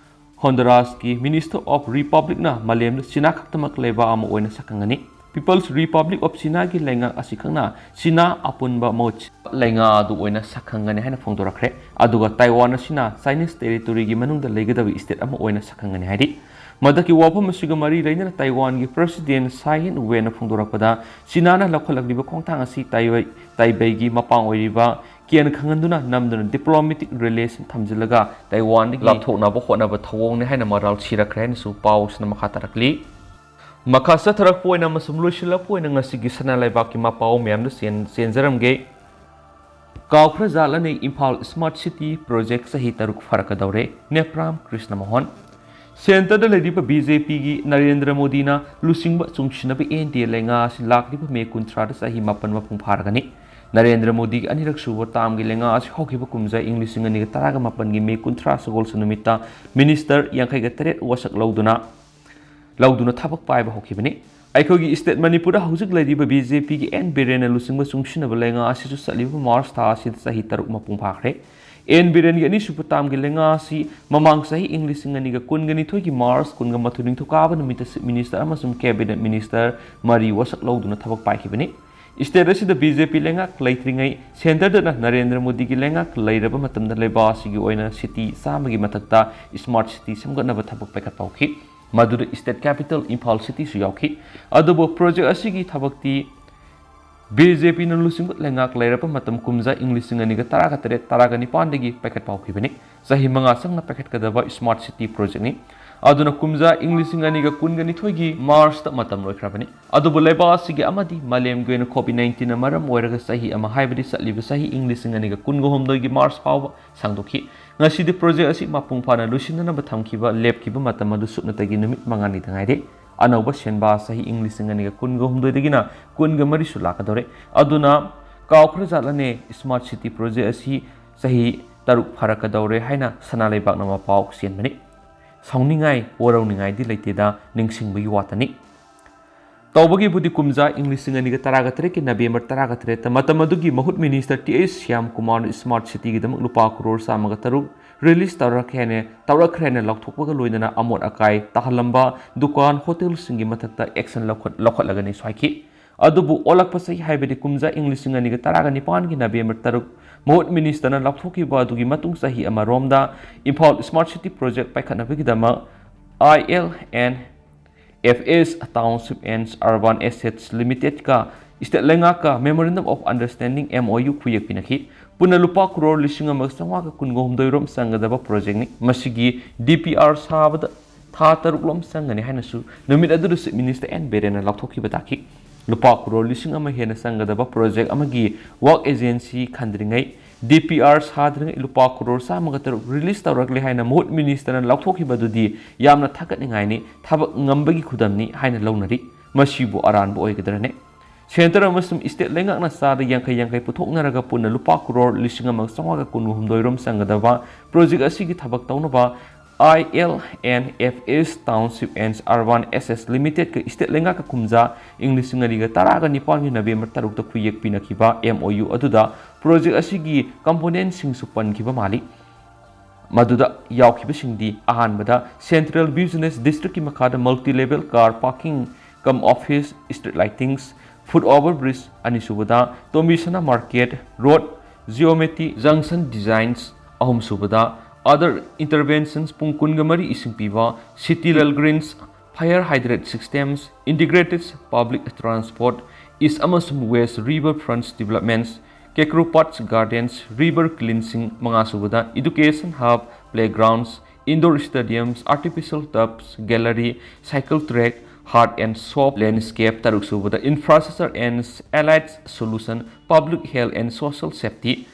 ꯍꯣꯟꯗꯨꯔꯥꯁꯀꯤ Minister of Republicꯅ ꯃꯥꯂꯦꯝꯗ ꯆꯤꯅꯥ ꯈꯛꯇꯃꯛ ꯂꯩꯕ ꯑꯃ ꯑꯣꯏꯅ ꯁꯛꯈꯪꯒꯅꯤ꯫ People's Republic of Chinaꯒꯤ ꯂꯩꯉꯥꯛ ꯑꯁꯤꯈꯛꯅ ꯆꯤꯅꯥ ꯑꯄꯨꯟꯕ ꯃꯍꯨꯠ ꯂꯩꯉꯥꯛ ꯑꯗꯨ ꯑꯣꯏꯅ ꯁꯛꯈꯪꯒꯅꯤ ꯍꯥꯏꯅ ꯐꯣꯡꯗꯣꯔꯛꯈ꯭ꯔꯦ꯫ ꯑꯗꯨꯒ ꯇꯥꯏꯋꯥꯟ ꯑꯁꯤꯅ Chinese territoryꯒꯤ ꯃꯅꯨꯡꯗ ꯂꯩꯒꯗꯕ state ꯑꯃ ꯑꯣꯏꯅ ꯁꯛꯈꯪꯒꯅꯤ ꯍꯥꯏꯔꯤ꯫ ꯃꯊꯛꯀꯤ ꯋꯥꯐꯝ ꯑꯁꯤꯒ ꯃꯔꯤ ꯂꯩꯅꯅ ꯇꯥꯏꯋꯥꯟꯒꯤ president Tsai Ing-wenꯅ ꯐꯣꯡꯗꯣꯔꯛꯄꯗ, ꯆꯤꯅꯥꯅ ꯂꯧꯈꯠꯂꯛꯂꯤꯕ ꯈꯣꯡꯊꯥꯡ ꯑꯁꯤ ꯇꯥꯏꯋꯥꯏ-, ꯇꯥꯏꯕꯩꯒꯤ ꯃꯄꯥꯡ ꯑꯣꯏꯔꯤꯕ ꯀꯤꯌꯟ ꯈꯪꯍꯟꯗꯨꯅ ꯅꯝꯗꯨꯅ diplomatic relation ꯊꯝꯖꯤꯜꯂꯒ ꯇꯥꯏꯋꯥꯟꯗꯒꯤ ꯂꯥꯞꯊꯣꯛꯅꯕ ꯍꯣꯠꯅꯕ ꯊꯧꯑꯣꯡꯅꯤ ꯍꯥꯏꯅ ꯃꯔꯥꯜ ꯁꯤꯔꯛꯈ꯭ꯔꯦ ꯍꯥꯏꯅꯁꯨ ꯄꯥꯎꯁꯤꯅ ꯃꯈꯥ ꯇꯥꯔꯛꯂꯤ꯫ ꯃꯈꯥ ꯆꯠꯊꯔꯛꯄ ꯑꯣꯏꯅ ꯑꯃꯁꯨꯡ ꯂꯣꯏꯁꯤꯜꯂꯛꯄ ꯑꯣꯏꯅ ꯉꯁꯤꯒꯤ ꯁꯅꯥ ꯂꯩꯕꯥꯛꯀꯤ ꯃꯄꯥꯎ ꯃꯌꯥꯝꯗ ꯆꯦꯟ-, ꯆꯦꯟꯖꯔꯝꯒꯦ꯫ ꯀꯥꯎꯈ꯭ꯔꯖꯥꯠꯂꯅꯦ ꯏꯝꯐꯥꯜ smart city project ꯆꯍꯤ ꯇꯔꯨꯛ ꯐꯥꯔꯛꯀꯗꯧꯔꯦ꯫ ꯅꯦꯄ꯭ꯔꯥꯝ ꯀ꯭ꯔꯤꯁꯅ ꯃꯣꯍꯟ꯫ Centreꯗ ꯂꯩꯔꯤꯕ BJPꯒꯤ ꯅꯔꯦꯟꯗ꯭ꯔ ꯃꯣꯗꯤꯅ ꯂꯨꯆꯤꯡꯕ ꯆꯨꯡꯁꯤꯟꯅꯕ NDA ꯂꯩꯉꯥꯛ ꯑꯁꯤ ꯂꯥꯛꯂꯤꯕ ꯃꯦ ꯀꯨꯟꯊ꯭ꯔꯥꯗ ꯆꯍꯤ ꯃꯥꯄꯟ ꯃꯄꯨꯡ ꯐꯥꯔꯒꯅꯤ꯫ ꯅꯔꯦꯟꯗ꯭ꯔ ꯃꯣꯗꯤꯒꯤ ꯑꯅꯤꯔꯛ ꯁꯨꯕ termꯒꯤ ꯂꯩꯉꯥꯛ ꯑꯁꯤ ꯍꯧꯈꯤꯕ ꯀꯨꯝꯖꯥ ꯏꯪ ꯂꯤꯁꯤꯡ ꯑꯅꯤꯒ ꯇꯔꯥꯒ ꯃꯥꯄꯟꯒꯤ ꯃꯦ ꯀꯨꯟꯊ꯭ꯔꯥ ꯁꯒꯣꯜꯁꯦꯟ ꯅꯨꯃꯤꯠꯇ minister ꯌꯥꯡꯈꯩꯒ ꯇꯔꯦꯠ ꯋꯥꯁꯛ ꯂꯧꯗꯨꯅ, ꯂꯧꯗꯨꯅ ꯊꯕꯛ ꯄꯥꯏꯕ ꯍꯧꯈꯤꯕꯅꯤ꯫ ꯑꯩꯈꯣꯏꯒꯤ state ꯃꯅꯤꯄꯨꯔꯗ ꯍꯧꯖꯤꯛ ꯂꯩꯔꯤꯕ BJPꯒꯤ ꯑꯦꯟ ꯕꯤꯔꯦꯟꯅ ꯂꯨꯆꯤꯡꯕ ꯆꯨꯡꯁꯤꯟꯅꯕ ꯂꯩꯉꯥꯛ ꯑꯁꯤꯁꯨ ꯆꯠꯂꯤꯕ March ꯊꯥ ꯑꯁꯤꯗ ꯆꯍꯤ ꯇꯔꯨꯛ ꯃꯄꯨꯡ ꯐꯥꯈ꯭ꯔꯦ꯫ ꯑꯦꯟ ꯕꯤꯔꯦꯟꯒꯤ ꯑꯅꯤꯁꯨꯕ termꯒꯤ ꯂꯩꯉꯥꯛ ꯑꯁꯤ ꯃꯃꯥꯡ ꯆꯍꯤ ꯏꯪ ꯂꯤꯁꯤꯡ ꯑꯅꯤꯒ ꯀꯨꯟꯒ ꯅꯤꯊꯣꯏꯒꯤ March ꯀꯨꯟꯒ ꯃꯥꯊꯣꯏ ꯅꯤꯡꯊꯧꯀꯥꯕ ꯅꯨꯃꯤꯠꯇ Chief Minister ꯑꯃꯁꯨꯡ Cabinet Minister ꯃꯔꯤ ꯋꯥꯁꯛ ꯂꯧꯗꯨꯅ ꯊꯕꯛ ꯄꯥꯏꯈꯤꯕꯅꯤ꯫ State ꯑꯁꯤꯗ BJP ꯂꯩꯉꯥꯛ ꯂꯩꯇ꯭ꯔꯤꯉꯩ centreꯗꯅ ꯅꯔꯦꯟꯗ꯭ꯔ ꯃꯣꯗꯤꯒꯤ ꯂꯩꯉꯥꯛ ꯂꯩꯔꯕ ꯃꯇꯝꯗ ꯂꯩꯕꯥꯛ ꯑꯁꯤꯒꯤ ꯑꯣꯏꯅ city ꯆꯥꯝꯃꯒꯤ ꯃꯊꯛꯇ smart city ꯁꯦꯝꯒꯠꯅꯕ ꯊꯕꯛ ꯄꯥꯏꯈꯠꯄ ꯍꯧꯈꯤ꯫ ꯃꯗꯨꯗ state capital ꯏꯝꯐꯥꯜ ꯁꯤꯇꯤꯁꯨ ꯌꯥꯎꯈꯤ꯫ ꯑꯗꯨꯕꯨ ꯄ꯭ꯔꯣꯖꯦꯛ ꯑꯁꯤꯒꯤ ꯊꯕꯛꯇꯤ ꯕꯤ ꯖꯦ ꯄꯤꯅ ꯂꯨꯆꯤꯡꯕ ꯂꯩꯉꯥꯛ ꯂꯩꯔꯕ ꯃꯇꯝ ꯀꯨꯝꯖꯥ ꯏꯪ ꯂꯤꯁꯤꯡ ꯑꯅꯤꯒ ꯇꯔꯥꯒ ꯇꯔꯦꯠ, ꯇꯔꯥꯒ ꯅꯤꯄꯥꯟꯗꯒꯤ ꯄꯥꯏꯈꯠꯄ ꯍꯧꯈꯤꯕꯅꯤ꯫ ꯆꯍꯤ ꯃꯉꯥ ꯆꯪꯅ ꯄꯥꯏꯈꯠꯀꯗꯕ smart city projectꯅꯤ꯫ ꯑꯗꯨꯅ ꯀꯨꯝꯖꯥ ꯏꯪ ꯂꯤꯁꯤꯡ ꯑꯅꯤꯒ ꯀꯨꯟꯒ ꯅꯤꯊꯣꯏꯒꯤ ꯃꯥꯔꯆꯇ ꯃꯇꯝ ꯂꯣꯏꯈ꯭ꯔꯕꯅꯤ꯫ ꯑꯗꯨꯕꯨ ꯂꯩꯕꯥꯛ ꯑꯁꯤꯒꯤ ꯑꯃꯗꯤ ꯃꯥꯂꯦꯝꯒꯤ ꯑꯣꯏꯅ COVID nineteenꯅ ꯃꯔꯝ ꯑꯣꯏꯔꯒ ꯆꯍꯤ ꯑꯃ, ꯍꯥꯏꯕꯗꯤ ꯆꯠꯂꯤꯕ ꯆꯍꯤ ꯏꯪ ꯂꯤꯁꯤꯡ ꯑꯅꯤꯒ ꯀꯨꯟꯒ ꯍꯨꯝꯗꯣꯏꯒꯤ ꯃꯥꯔꯆ ꯐꯥꯎꯕ ꯁꯥꯡꯗꯣꯛꯈꯤ꯫ ꯉꯁꯤꯗꯤ ꯄ꯭ꯔꯣꯖꯦꯛ ꯑꯁꯤ ꯃꯄꯨꯡ ꯐꯥꯅ ꯂꯣꯏꯁꯤꯟꯅꯅꯕ ꯊꯝꯈꯤꯕ, ꯂꯦꯞꯈꯤꯕ ꯃꯇꯝ ꯑꯗꯨ ꯁꯨꯞꯅꯇꯒꯤ ꯅꯨꯃꯤꯠ ꯃꯉꯥꯅꯤꯗ ꯉꯥꯏꯔꯦ꯫ ꯑꯅꯧꯕ ꯁꯦꯟꯕꯥ ꯆꯍꯤ ꯏꯪ ꯂꯤꯁꯤꯡ ꯑꯅꯤꯒ ꯀꯨꯟꯒ ꯍꯨꯝꯗꯣꯏꯗꯒꯤꯅ ꯀꯨꯟꯒ ꯃꯔꯤꯁꯨ ꯂꯥꯛꯀꯗꯧꯔꯦ꯫ ꯑꯗꯨꯅ ꯀꯥꯎꯈ꯭ꯔꯖꯥꯠꯂꯅꯦ, smart city ꯄ꯭ꯔꯣꯖꯦꯛ ꯑꯁꯤ ꯆꯍꯤ ꯇꯔꯨꯛ ꯐꯥꯔꯛꯀꯗꯧꯔꯦ ꯍꯥꯏꯅ ꯁꯅꯥ ꯂꯩꯕꯥꯛꯅ ꯃꯄꯥꯎ ꯆꯦꯟꯕꯅꯤ꯫ ꯁꯥꯎꯅꯤꯡꯉꯥꯏ, ꯋꯥꯔꯧꯅꯤꯡꯉꯥꯏꯗꯤ ꯂꯩꯇꯦꯗ, ꯅꯤꯡꯁꯤꯡꯕꯒꯤ ꯋꯥꯇꯅꯤ꯫ ꯇꯧꯕꯒꯤꯕꯨꯗꯤ ꯀꯨꯝꯖꯥ ꯏꯪ ꯂꯤꯁꯤꯡ ꯑꯅꯤꯒ ꯇꯔꯥꯒ ꯇꯔꯦꯠꯀꯤ ꯅꯕꯦꯝꯕꯔ ꯇꯔꯥꯒ ꯇꯔꯦꯠꯇ ꯃꯇꯝ ꯑꯗꯨꯒꯤ ꯃꯍꯨꯠ ꯃꯤꯅꯤꯁꯇꯔ ꯇꯤ ꯑꯩꯆ ꯁ꯭ꯌꯥꯝ ꯀꯨꯃꯥꯔꯅ smart cityꯒꯤꯗꯃꯛ ꯂꯨꯄꯥ ꯀ꯭ꯔꯣꯔ ꯆꯥꯝꯃꯒ ꯇꯔꯨꯛ release ꯇꯧꯔꯛꯈ꯭ꯔꯦ ꯍꯥꯏꯅ, ꯇꯧꯔꯛꯈ꯭ꯔꯦ ꯍꯥꯏꯅ ꯂꯥꯎꯊꯣꯛꯄꯒ ꯂꯣꯏꯅꯅ ꯑꯃꯣꯠ ꯑꯀꯥꯏ ꯇꯥꯍꯜꯂꯝꯕ ꯗꯨꯀꯥꯟ, ꯍꯣꯇꯦꯜꯁꯤꯡꯒꯤ ꯃꯊꯛꯇ action ꯂꯧꯈꯠ-, ꯂꯧꯈꯠꯂꯒꯅꯤ ꯁ꯭ꯋꯥꯏꯈꯤ꯫ ꯑꯗꯨꯕꯨ ꯑꯣꯜꯂꯛꯄ ꯆꯍꯤ, ꯍꯥꯏꯕꯗꯤ ꯀꯨꯝꯖꯥ ꯏꯪ ꯂꯤꯁꯤꯡ ꯑꯅꯤꯒ ꯇꯔꯥꯒ ꯅꯤꯄꯥꯟꯒꯤ ꯅꯕꯦꯝꯕꯔ ꯇꯔꯨꯛ, ꯃꯍꯨꯠ ꯃꯤꯅꯤꯁꯇꯔꯅ ꯂꯥꯎꯊꯣꯛꯈꯤꯕ ꯑꯗꯨꯒꯤ ꯃꯇꯨꯡ ꯆꯍꯤ ꯑꯃꯔꯣꯝꯗ Imphal smart city project ꯄꯥꯏꯈꯠꯅꯕꯒꯤꯗꯃꯛ I L and F S Township and Urban Assets Limitedꯀ state ꯂꯩꯉꯥꯛꯀ Memorandum of Understanding, M O U, ꯈꯨꯌꯦꯛ ꯄꯤꯅꯈꯤ꯫ ꯄꯨꯟꯅ ꯂꯨꯄꯥ ꯀ꯭ꯔꯣꯔ ꯂꯤꯁꯤꯡ ꯑꯃꯒ ꯆꯥꯝꯃꯉꯥꯒ ꯀꯨꯟꯒ ꯍꯨꯝꯗꯣꯏ ꯔꯣꯝ ꯆꯪꯒꯗꯕ projectꯅꯤ꯫ ꯃꯁꯤꯒꯤ D P R ꯁꯥꯕꯗ ꯊꯥ ꯇꯔꯨꯛ ꯂꯣꯝ ꯆꯪꯒꯅꯤ ꯍꯥꯏꯅꯁꯨ ꯅꯨꯃꯤꯠ ꯑꯗꯨꯗ Chief Minister N ꯕꯤꯔꯦꯟꯅ ꯂꯥꯎꯊꯣꯛꯈꯤꯕ ꯇꯥꯈꯤ꯫ ꯂꯨꯄꯥ ꯀ꯭ꯔꯣꯔ ꯂꯤꯁꯤꯡ ꯑꯃ ꯍꯦꯟꯅ ꯆꯪꯒꯗꯕ project ꯑꯃꯒꯤ work agency ꯈꯟꯗ꯭ꯔꯤꯉꯩ, D P R ꯁꯥꯗ꯭ꯔꯤꯉꯩ ꯂꯨꯄꯥ ꯀ꯭ꯔꯣꯔ ꯆꯥꯝꯃꯒ ꯇꯔꯨꯛ release ꯇꯧꯔꯛꯂꯦ ꯍꯥꯏꯅ ꯃꯍꯨꯠ ꯃꯤꯅꯤꯁꯇꯔꯅ ꯂꯥꯎꯊꯣꯛꯈꯤꯕ ꯑꯗꯨꯗꯤ ꯌꯥꯝꯅ ꯊꯥꯒꯠꯅꯤꯡꯉꯥꯏꯅꯤ, ꯊꯕꯛ ꯉꯝꯕꯒꯤ ꯈꯨꯗꯝꯅꯤ ꯍꯥꯏꯅ ꯂꯧꯅꯔꯤ꯫ ꯃꯁꯤꯕꯨ ꯑꯔꯥꯟꯕ ꯑꯣꯏꯒꯗ꯭ꯔꯅꯦ? Centre ꯑꯃꯁꯨꯡ state ꯂꯩꯉꯥꯛꯅ ꯆꯥꯗ ꯌꯥꯡꯈꯩ ꯌꯥꯡꯈꯩ ꯄꯨꯊꯣꯛꯅꯔꯒ ꯄꯨꯟꯅ ꯂꯨꯄꯥ ꯀ꯭ꯔꯣꯔ ꯂꯤꯁꯤꯡ ꯑꯃꯒ ꯆꯥꯝꯃꯉꯥꯒ ꯀꯨꯟꯍꯨꯝꯗꯣꯏ ꯔꯣꯝ ꯆꯪꯒꯗꯕ project ꯑꯁꯤꯒꯤ ꯊꯕꯛ ꯇꯧꯅꯕ I L and F S Township and Urban Assets Limitedꯀ state ꯂꯩꯉꯥꯛꯀ ꯀꯨꯝꯖꯥ ꯏꯪ ꯂꯤꯁꯤꯡ ꯑꯅꯤꯒ ꯇꯔꯥꯒ ꯅꯤꯄꯥꯟꯒꯤ ꯅꯕꯦꯝꯕꯔ ꯇꯔꯨꯛꯇ ꯈꯨꯌꯦꯛ ꯄꯤꯅꯈꯤꯕ M O U ꯑꯗꯨꯗ project ꯑꯁꯤꯒꯤ componentꯁꯤꯡꯁꯨ ꯄꯟꯈꯤꯕ ꯃꯥꯜꯂꯤ꯫ ꯃꯗꯨꯗ ꯌꯥꯎꯈꯤꯕꯁꯤꯡꯗꯤ ꯑꯍꯥꯟꯕꯗ Central Business Districtꯀꯤ ꯃꯈꯥꯗ multi level car parking cum office, street lightings, foot over bridge, ꯑꯅꯤꯁꯨꯕꯗ ꯇꯣꯝꯕꯤꯁꯅꯥ market, road geometry, junction designs, ꯑꯍꯨꯝꯁꯨꯕꯗ Other interventions ꯄꯨꯡ ꯀꯨꯟꯒ ꯃꯔꯤ ꯏꯁꯤꯡ ꯄꯤꯕ, city level greens, fire hydrant systems, integrated public transport, east ꯑꯃꯁꯨꯡ west river fronts developments, Kekropad's gardens, river cleansing, ꯃꯉꯥꯁꯨꯕꯗ education hub, playgrounds, indoor stadiums, artificial turfs, gallery, cycle track, heart and shop landscape, ꯇꯔꯨꯛꯁꯨꯕꯗ infrastructure and allied solution, public health and social safety,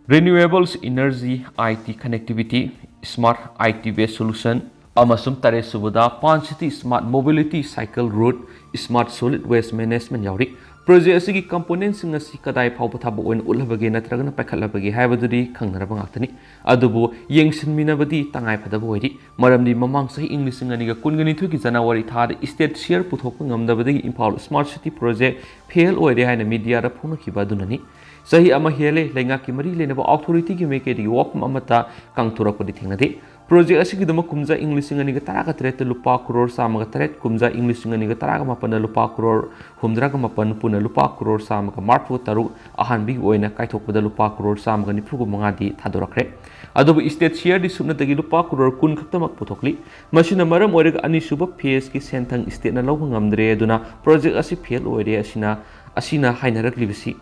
renewables energy, I T connectivity, smart I T based solution, ꯑꯃꯁꯨꯡ ꯇꯔꯦꯠꯁꯨꯕꯗ Pan City Smart Mobility Cycle Route, Smart Solid Waste Management ꯌꯥꯎꯔꯤ꯫ Project ꯑꯁꯤꯒꯤ componentꯁꯤꯡ ꯑꯁꯤ ꯀꯗꯥꯏ ꯐꯥꯎꯕ ꯊꯕꯛ ꯑꯣꯏꯅ ꯎꯠꯂꯕꯒꯦ ꯅꯠꯇ꯭ꯔꯒꯅ ꯄꯥꯏꯈꯠꯂꯕꯒꯦ ꯍꯥꯏꯕꯗꯨꯗꯤ ꯈꯪꯅꯔꯕ ꯉꯥꯛꯇꯅꯤ꯫ ꯑꯗꯨꯕꯨ ꯌꯦꯡꯁꯤꯟꯃꯤꯟꯅꯕꯗꯤ ꯇꯉꯥꯏ ꯐꯗꯕ ꯑꯣꯏꯔꯤ꯫ ꯃꯔꯝꯗꯤ ꯃꯃꯥꯡ ꯆꯍꯤ ꯏꯪ ꯂꯤꯁꯤꯡ ꯑꯅꯤꯒ ꯀꯨꯟꯒ ꯅꯤꯊꯣꯏꯒꯤ January ꯊꯥꯗ state share ꯄꯨꯊꯣꯛꯄ ꯉꯝꯗꯕꯗꯒꯤ Imphal Smart City Project fail ꯑꯣꯏꯔꯦ ꯍꯥꯏꯅ mediaꯗ ꯐꯣꯡꯅꯈꯤꯕ ꯑꯗꯨꯅꯅꯤ꯫ ꯆꯍꯤ ꯑꯃ ꯍꯦꯜꯂꯦ ꯂꯩꯉꯥꯛꯀꯤ ꯃꯔꯤ ꯂꯩꯅꯕ authorityꯒꯤ ꯃꯥꯏꯀꯩꯗꯒꯤ ꯋꯥꯐꯝ ꯑꯃꯠꯇ ꯀꯥꯡꯊꯣꯔꯛꯄꯗꯤ ꯊꯦꯡꯅꯗꯦ꯫ Project ꯑꯁꯤꯒꯤꯗꯃꯛ ꯀꯨꯝꯖꯥ ꯏꯪ ꯂꯤꯁꯤꯡ ꯑꯅꯤꯒ ꯇꯔꯥꯒ ꯇꯔꯦꯠꯇ ꯂꯨꯄꯥ ꯀ꯭ꯔꯣꯔ ꯆꯥꯝꯃꯒ ꯇꯔꯦꯠ, ꯀꯨꯝꯖꯥ ꯏꯪ ꯂꯤꯁꯤꯡ ꯑꯅꯤꯒ ꯇꯔꯥꯒ ꯃꯥꯄꯟꯗ ꯂꯨꯄꯥ ꯀ꯭ꯔꯣꯔ ꯍꯨꯝꯗ꯭ꯔꯥꯒ ꯃꯥꯄꯟ, ꯄꯨꯟꯅ ꯂꯨꯄꯥ ꯀ꯭ꯔꯣꯔ ꯆꯥꯝꯃꯒ ꯃꯔꯤꯐꯨ ꯇꯔꯨꯛ, ꯑꯍꯥꯟꯕꯒꯤ ꯑꯣꯏꯅ ꯀꯥꯏꯊꯣꯛꯄꯗ ꯂꯨꯄꯥ ꯀ꯭ꯔꯣꯔ ꯆꯥꯝꯃꯒ ꯅꯤꯐꯨꯒ ꯃꯉꯥꯗꯤ ꯊꯥꯗꯣꯔꯛꯈ꯭ꯔꯦ꯫ ꯑꯗꯨꯕꯨ state shareꯗꯤ ꯁꯨꯞꯅꯇꯒꯤ ꯂꯨꯄꯥ ꯀ꯭ꯔꯣꯔ ꯀꯨꯟ ꯈꯛꯇꯃꯛ ꯄꯨꯊꯣꯛꯂꯤ꯫ ꯃꯁꯤꯅ ꯃꯔꯝ ꯑꯣꯏꯔꯒ ꯑꯅꯤꯁꯨꯕ phaseꯀꯤ ꯁꯦꯟꯊꯪ stateꯅ ꯂꯧꯕ ꯉꯝꯗ꯭ꯔꯦ꯫ ꯑꯗꯨꯅ project ꯑꯁꯤ fail ꯑꯣꯏꯔꯦ ꯑꯁꯤꯅ, ꯑꯁꯤꯅ ꯍꯥꯏꯅꯔꯛꯂꯤꯕꯁꯤ꯫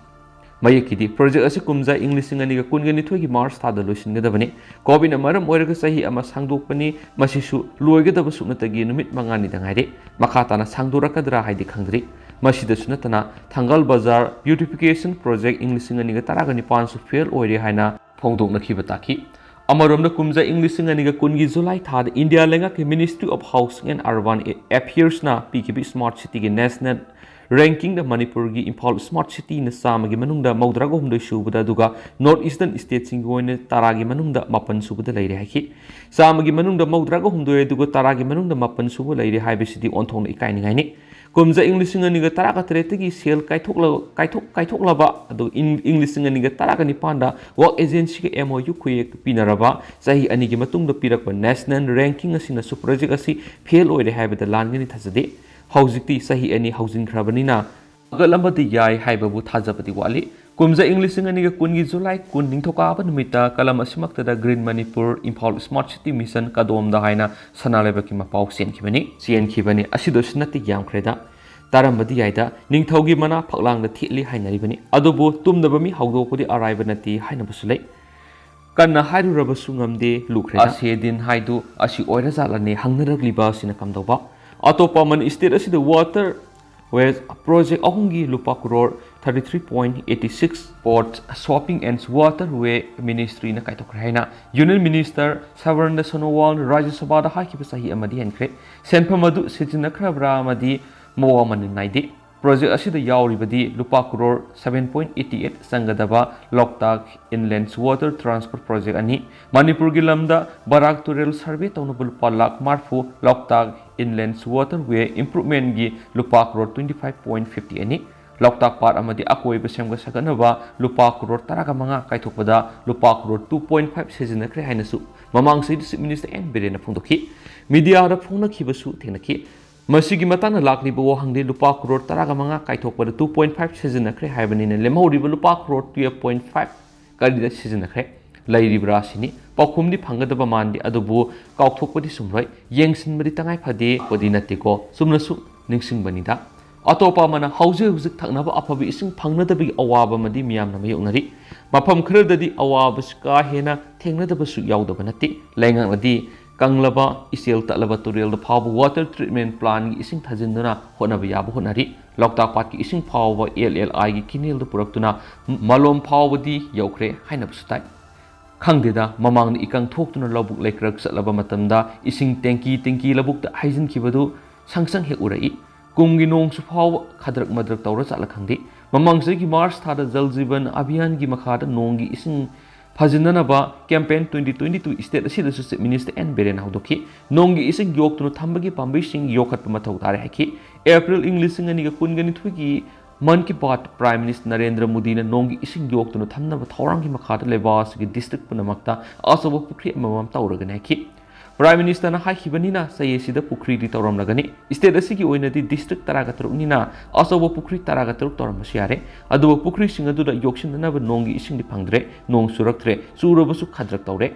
ꯃꯌꯦꯛꯀꯤꯗꯤ project ꯑꯁꯤ ꯀꯨꯝꯖꯥ ꯏꯪ ꯂꯤꯁꯤꯡ ꯑꯅꯤꯒ ꯀꯨꯟꯒ ꯅꯤꯊꯣꯏꯒꯤ March ꯊꯥꯗ ꯂꯣꯏꯁꯤꯟꯒꯗꯕꯅꯤ꯫ COVIDꯅ ꯃꯔꯝ ꯑꯣꯏꯔꯒ ꯆꯍꯤ ꯑꯃ ꯁꯥꯡꯗꯣꯛꯄꯅꯤ, ꯃꯁꯤꯁꯨ ꯂꯣꯏꯒꯗꯕ ꯁꯨꯞꯅꯇꯒꯤ ꯅꯨꯃꯤꯠ ꯃꯉꯥꯅꯤꯗ ꯉꯥꯏꯔꯦ꯫ ꯃꯈꯥ ꯇꯥꯅ ꯁꯥꯡꯗꯣꯔꯛꯀꯗ꯭ꯔꯥ ꯍꯥꯏꯗꯤ ꯈꯪꯗ꯭ꯔꯤ꯫ ꯃꯁꯤꯗꯁꯨ ꯅꯠꯇꯅ ꯊꯪꯒꯥꯜ ꯕꯖꯥꯔ beautification project ꯏꯪ ꯂꯤꯁꯤꯡ ꯑꯅꯤꯒ ꯇꯔꯥꯒ ꯅꯤꯄꯥꯟꯁꯨ fail ꯑꯣꯏꯔꯦ ꯍꯥꯏꯅ ꯐꯣꯡꯗꯣꯛꯅꯈꯤꯕ ꯇꯥꯈꯤ꯫ ꯑꯃꯔꯣꯝꯗ ꯀꯨꯝꯖꯥ ꯏꯪ ꯂꯤꯁꯤꯡ ꯑꯅꯤꯒ ꯀꯨꯟꯒꯤ July ꯊꯥꯗ ꯏꯟꯗꯤꯌꯥ ꯂꯩꯉꯥꯛꯀꯤ Ministry of Housing and Urban Affairsꯅ ꯄꯤꯈꯤꯕ Smart Cityꯒꯤ national rankingꯗ ꯃꯅꯤꯄꯨꯔꯒꯤ ꯏꯝꯐꯥꯜ Smart Cityꯅ ꯆꯥꯝꯃꯒꯤ ꯃꯅꯨꯡꯗ ꯃꯧꯗ꯭ꯔꯥꯒ ꯍꯨꯝꯗꯣꯏ ꯁꯨꯕꯗ, ꯑꯗꯨꯒ North Eastern stateꯁꯤꯡꯒꯤ ꯑꯣꯏꯅ ꯇꯔꯥꯒꯤ ꯃꯅꯨꯡꯗ ꯃꯥꯄꯟ ꯁꯨꯕꯗ ꯂꯩꯔꯦ ꯍꯥꯏꯈꯤ꯫ ꯆꯥꯝꯃꯒꯤ ꯃꯅꯨꯡꯗ ꯃꯧꯗ꯭ꯔꯥꯒ ꯍꯨꯝꯗꯣꯏ, ꯑꯗꯨꯒ ꯇꯔꯥꯒꯤ ꯃꯅꯨꯡꯗ ꯃꯥꯄꯟ ꯁꯨꯕ ꯂꯩꯔꯦ ꯍꯥꯏꯕꯁꯤꯗꯤ ꯑꯣꯟꯊꯣꯛꯅ ꯏꯀꯥꯏꯅꯤꯡꯉꯥꯏꯅꯤ꯫ ꯀꯨꯝꯖꯥ ꯏꯪ ꯂꯤꯁꯤꯡ ꯑꯅꯤꯒ ꯇꯔꯥꯒ ꯇꯔꯦꯠꯇꯒꯤ ꯁꯦꯜ ꯀꯥꯏꯊꯣꯛꯂ-, ꯀꯥꯏꯊꯣꯛ-, ꯀꯥꯏꯊꯣꯛꯂꯕ, ꯑꯗꯨꯒ ꯏꯪ, ꯏꯪ ꯂꯤꯁꯤꯡ ꯑꯅꯤꯒ ꯇꯔꯥꯒ ꯅꯤꯄꯥꯟꯗ work agencyꯒ MOU ꯈꯨꯌꯦꯛ ꯄꯤꯅꯔꯕ ꯆꯍꯤ ꯑꯅꯤꯒꯤ ꯃꯇꯨꯡꯗ ꯄꯤꯔꯛꯄ national ranking ꯑꯁꯤꯅꯁꯨ project ꯑꯁꯤ fail ꯑꯣꯏꯔꯦ ꯍꯥꯏꯕꯗ ꯂꯥꯟꯒꯅꯤ ꯊꯥꯖꯗꯦ꯫ ꯍꯧꯖꯤꯛꯇꯤ ꯆꯍꯤ ꯑꯅꯤ ꯍꯧꯖꯤꯟꯈ꯭ꯔꯕꯅꯤꯅ ꯐꯒꯠꯂꯝꯕꯗꯤ ꯌꯥꯏ ꯍꯥꯏꯕꯕꯨ ꯊꯥꯖꯕꯗꯤ ꯋꯥꯠꯂꯤ꯫ ꯀꯨꯝꯖꯥ ꯏꯪ ꯂꯤꯁꯤꯡ ꯑꯅꯤꯒ ꯀꯨꯟꯒꯤ ꯖꯨꯂꯥꯏ ꯀꯨꯟ ꯅꯤꯡꯊꯧꯀꯥꯕ ꯅꯨꯃꯤꯠꯇ ꯀꯂꯝ ꯑꯁꯤꯃꯛꯇꯗ Green Manipur, Imphal Smart City Mission ꯀꯗꯣꯝꯗ ꯍꯥꯏꯅ ꯁꯅꯥ ꯂꯩꯕꯥꯛꯀꯤ ꯃꯄꯥꯎ ꯆꯦꯟꯈꯤꯕꯅꯤ꯫ ꯆꯦꯟꯈꯤꯕꯅꯤ꯫ ꯑꯁꯤꯗꯁꯨ ꯅꯠꯇꯦ ꯌꯥꯝꯈ꯭ꯔꯦꯗ꯫ ꯇꯥꯔꯝꯕꯗꯤ ꯌꯥꯏꯗ, ꯅꯤꯡꯊꯧꯒꯤ ꯃꯅꯥ ꯐꯛꯂꯥꯡꯗ ꯊꯦꯠꯂꯤ ꯍꯥꯏꯅꯔꯤꯕꯅꯤ꯫ ꯑꯗꯨꯕꯨ ꯇꯨꯝꯗꯕ ꯃꯤ ꯍꯧꯗꯣꯛꯄꯗꯤ ꯑꯔꯥꯏꯕ ꯅꯠꯇꯦ ꯍꯥꯏꯅꯕꯁꯨ ꯂꯩ꯫ ꯀꯟꯅ ꯍꯥꯏꯔꯨꯔꯕꯁꯨ ꯉꯝꯗꯦ, ꯂꯨꯈ꯭ꯔꯦꯗ꯫ ꯑꯁꯦ ꯗꯤꯟ ꯍꯥꯏꯗꯨ ꯑꯁꯤ ꯑꯣꯏꯔꯖꯥꯠꯂꯅꯦ ꯍꯪꯅꯔꯛꯂꯤꯕ ꯑꯁꯤꯅ ꯀꯝꯗꯧꯕ? ꯑꯇꯣꯞꯄ ꯑꯃꯅ state ꯑꯁꯤꯗ water waste project ꯑꯍꯨꯝꯒꯤ ꯂꯨꯄꯥ crore thirty three point eighty six Port, Shopping and Waterway Ministryꯅ ꯀꯥꯏꯊꯣꯛꯈ꯭ꯔꯦ ꯍꯥꯏꯅ Union Minister ꯁꯔꯕꯥꯅꯟꯗ ꯁꯣꯅꯣꯋꯥꯜꯅ ꯔꯥꯖ꯭ꯌ ꯁꯚꯥꯗ ꯍꯥꯏꯈꯤꯕ ꯆꯍꯤ ꯑꯃꯗꯤ ꯍꯦꯟꯈ꯭ꯔꯦ꯫ ꯁꯦꯟꯐꯝ ꯑꯗꯨ ꯁꯤꯖꯤꯟꯅꯈ꯭ꯔꯕ꯭ꯔꯥ ꯑꯃꯗꯤ ꯃꯑꯣꯡ ꯑꯃꯅ ꯅꯥꯏꯗꯦ꯫ Project ꯑꯁꯤꯗ ꯌꯥꯎꯔꯤꯕꯗꯤ ꯂꯨꯄꯥ crore seven point eighty eight ꯆꯪꯒꯗꯕ ꯂꯣꯛꯇꯥꯛ Inland Water Transfer Project ꯑꯅꯤ, ꯃꯅꯤꯄꯨꯔꯒꯤ ꯂꯝꯗ ꯕꯔꯥꯛ ꯇꯨꯔꯦꯜ survey ꯇꯧꯅꯕ ꯂꯨꯄꯥ ꯂꯥꯈ ꯃꯔꯤꯐꯨ, ꯂꯣꯛꯇꯥꯛ Inland Waterway Improvementꯒꯤ ꯂꯨꯄꯥ crore twenty five point fifty ꯑꯅꯤ, ꯂꯣꯛꯇꯥꯛ ꯄꯥꯠ ꯑꯃꯗꯤ ꯑꯀꯣꯏꯕ ꯁꯦꯝꯒꯠ ꯁꯥꯒꯠꯅꯕ ꯂꯨꯄꯥ ꯀ꯭ꯔꯣꯔ ꯇꯔꯥꯒ ꯃꯉꯥ ꯀꯥꯏꯊꯣꯛꯄꯗ ꯂꯨꯄꯥ ꯀ꯭ꯔꯣꯔ two point five ꯁꯤꯖꯤꯟꯅꯈ꯭ꯔꯦ ꯍꯥꯏꯅꯁꯨ ꯃꯃꯥꯡ ꯆꯍꯤꯗ Chief Minister ꯑꯦꯟ ꯕꯤꯔꯦꯟꯅ ꯐꯣꯡꯗꯣꯛꯈꯤ꯫ Mediaꯗ ꯐꯣꯡꯅꯈꯤꯕꯁꯨ ꯊꯦꯡꯅꯈꯤ꯫ ꯃꯁꯤꯒꯤ ꯃꯇꯥꯡꯗ ꯂꯥꯛꯂꯤꯕ ꯋꯥꯍꯪꯗꯤ ꯂꯨꯄꯥ ꯀ꯭ꯔꯣꯔ ꯇꯔꯥꯒ ꯃꯉꯥ ꯀꯥꯏꯊꯣꯛꯄꯗ two point five ꯁꯤꯖꯤꯟꯅꯈ꯭ꯔꯦ ꯍꯥꯏꯕꯅꯤꯅ, ꯂꯦꯝꯍꯧꯔꯤꯕ ꯂꯨꯄꯥ ꯀ꯭ꯔꯣꯔ twelve point five ꯀꯔꯤꯗ ꯁꯤꯖꯤꯟꯅꯈ꯭ꯔꯦ, ꯂꯩꯔꯤꯕ꯭ꯔꯥ ꯁꯤꯅꯤ꯫ ꯄꯥꯎꯈꯨꯝꯗꯤ ꯐꯪꯒꯗꯕ ꯃꯥꯟꯗꯦ, ꯑꯗꯨꯕꯨ ꯀꯥꯎꯊꯣꯛꯄꯗꯤ ꯆꯨꯝꯂꯣꯏ, ꯌꯦꯡꯁꯤꯟꯕꯗꯤ ꯇꯉꯥꯏ ꯐꯗꯦ꯫ ꯄꯗꯤ ꯅꯠꯇꯦꯀꯣ, ꯆꯨꯝꯅꯁꯨ ꯅꯤꯡꯁꯤꯡꯕꯅꯤꯗ꯫ ꯑꯇꯣꯞꯄ ꯑꯃꯅ ꯍꯧꯖꯤꯛ ꯍꯧꯖꯤꯛ ꯊꯛꯅꯕ ꯑꯐꯕ ꯏꯁꯤꯡ ꯐꯪꯅꯗꯕꯒꯤ ꯑꯋꯥꯕ ꯑꯃꯗꯤ ꯃꯤꯌꯥꯝꯅ ꯃꯥꯌꯣꯛꯅꯔꯤ꯫ ꯃꯐꯝ ꯈꯔꯗꯗꯤ ꯑꯋꯥꯕꯁꯤ ꯀꯥ ꯍꯦꯟꯅ ꯊꯦꯡꯅꯗꯕꯁꯨ ꯌꯥꯎꯗꯕ ꯅꯠꯇꯦ꯫ ꯂꯩꯉꯥꯛꯅꯗꯤ ꯀꯪꯂꯕ, ꯏꯆꯦꯜ ꯇꯠꯂꯕ ꯇꯨꯔꯦꯜꯗ ꯐꯥꯎꯕ water treatment plantꯒꯤ ꯏꯁꯤꯡ ꯊꯥꯖꯤꯟꯗꯨꯅ ꯍꯣꯠꯅꯕ ꯌꯥꯕ ꯍꯣꯠꯅꯔꯤ꯫ ꯂꯣꯛꯇꯥꯛ ꯄꯥꯠꯀꯤ ꯏꯁꯤꯡ ꯐꯥꯎꯕ ꯑꯦꯜ ꯑꯦꯜ ꯑꯥꯏꯒꯤ canalꯗ ꯄꯨꯔꯛꯇꯨꯅ ꯃꯂꯣꯝ ꯐꯥꯎꯕꯗꯤ ꯌꯧꯈ꯭ꯔꯦ ꯍꯥꯏꯅꯕꯁꯨ ꯇꯥꯏ꯫ ꯈꯪꯗꯦꯗ, ꯃꯃꯥꯡꯗ ꯏꯀꯪ ꯊꯣꯛꯇꯨꯅ ꯂꯧꯕꯨꯛ ꯂꯩꯀ꯭ꯔꯛ ꯆꯠꯂꯕ ꯃꯇꯝꯗ ꯏꯁꯤꯡ ꯇꯦꯡꯀꯤ ꯇꯦꯡꯀꯤ ꯂꯧꯕꯨꯛꯇ ꯍꯩꯖꯤꯟꯈꯤꯕꯗꯨ ꯁꯪ ꯁꯪ ꯍꯦꯛ ꯎꯔꯛꯏ꯫ ꯀꯨꯝꯒꯤ ꯅꯣꯡꯁꯨ ꯐꯥꯎꯕ ꯈꯗ꯭ꯔꯛ ꯃꯗ꯭ꯔꯛ ꯇꯧꯔ ꯆꯠꯂ ꯈꯪꯗꯦ꯫ ꯃꯃꯥꯡ ꯆꯍꯤꯒꯤ ꯃꯥꯔꯆ ꯊꯥꯗ ꯖꯜ ꯖꯤꯕꯟ ꯑꯚꯤꯌꯥꯟꯒꯤ ꯃꯈꯥꯗ ꯅꯣꯡꯒꯤ ꯏꯁꯤꯡ ꯐꯥꯖꯤꯟꯅꯅꯕ campaign twenty twenty two state ꯑꯁꯤꯗꯁꯨ Chief Minister ꯑꯦꯟ ꯕꯤꯔꯦꯟ ꯍꯧꯗꯣꯛꯈꯤ꯫ ꯅꯣꯡꯒꯤ ꯏꯁꯤꯡ ꯌꯣꯛꯇꯨꯅ ꯊꯝꯕꯒꯤ ꯄꯥꯝꯕꯩꯁꯤꯡ ꯌꯣꯛꯈꯠꯄ ꯃꯊꯧ ꯇꯥꯔꯦ ꯍꯥꯏꯈꯤ꯫ ꯑꯦꯄ꯭ꯔꯤꯜ ꯏꯪ ꯂꯤꯁꯤꯡ ꯑꯅꯤꯒ ꯀꯨꯟꯒ ꯅꯤꯊꯣꯏꯒꯤ ꯃꯟ ꯀꯤ ꯕꯥꯠ Prime Minister ꯅꯔꯦꯟꯗ꯭ꯔ ꯃꯣꯗꯤꯅ ꯅꯣꯡꯒꯤ ꯏꯁꯤꯡ ꯌꯣꯛꯇꯨꯅ ꯊꯝꯅꯕ ꯊꯧꯔꯥꯡꯒꯤ ꯃꯈꯥꯗ ꯂꯩꯕꯥꯛ ꯑꯁꯤꯒꯤ district ꯄꯨꯝꯅꯃꯛꯇ ꯑꯆꯧꯕ ꯄꯨꯈ꯭ꯔꯤ ꯑꯃꯃꯝ ꯇꯧꯔꯒꯅꯤ ꯍꯥꯏꯈꯤ꯫ Prime Ministerꯅ ꯍꯥꯏꯈꯤꯕꯅꯤꯅ ꯆꯌꯦꯠꯁꯤꯗ ꯄꯨꯈ꯭ꯔꯤꯗꯤ ꯇꯧꯔꯝꯂꯒꯅꯤ꯫ State ꯑꯁꯤꯒꯤ ꯑꯣꯏꯅꯗꯤ district ꯇꯔꯥꯒ ꯇꯔꯨꯛꯅꯤꯅ ꯑꯆꯧꯕ ꯄꯨꯈ꯭ꯔꯤ ꯇꯔꯥꯒ ꯇꯔꯨꯛ ꯇꯧꯔꯝꯕꯁꯨ ꯌꯥꯔꯦ꯫ ꯑꯗꯨꯕꯨ ꯄꯨꯈ꯭ꯔꯤꯁꯤꯡ ꯑꯗꯨꯗ ꯌꯣꯛꯁꯤꯟꯅꯅꯕ ꯅꯣꯡꯒꯤ ꯏꯁꯤꯡꯗꯤ ꯐꯪꯗ꯭ꯔꯦ꯫ ꯅꯣꯡ ꯆꯨꯔꯛꯇ꯭ꯔꯦ꯫ ꯆꯨꯔꯕꯁꯨ ꯈꯗ꯭ꯔꯛ ꯇꯧꯔꯦ꯫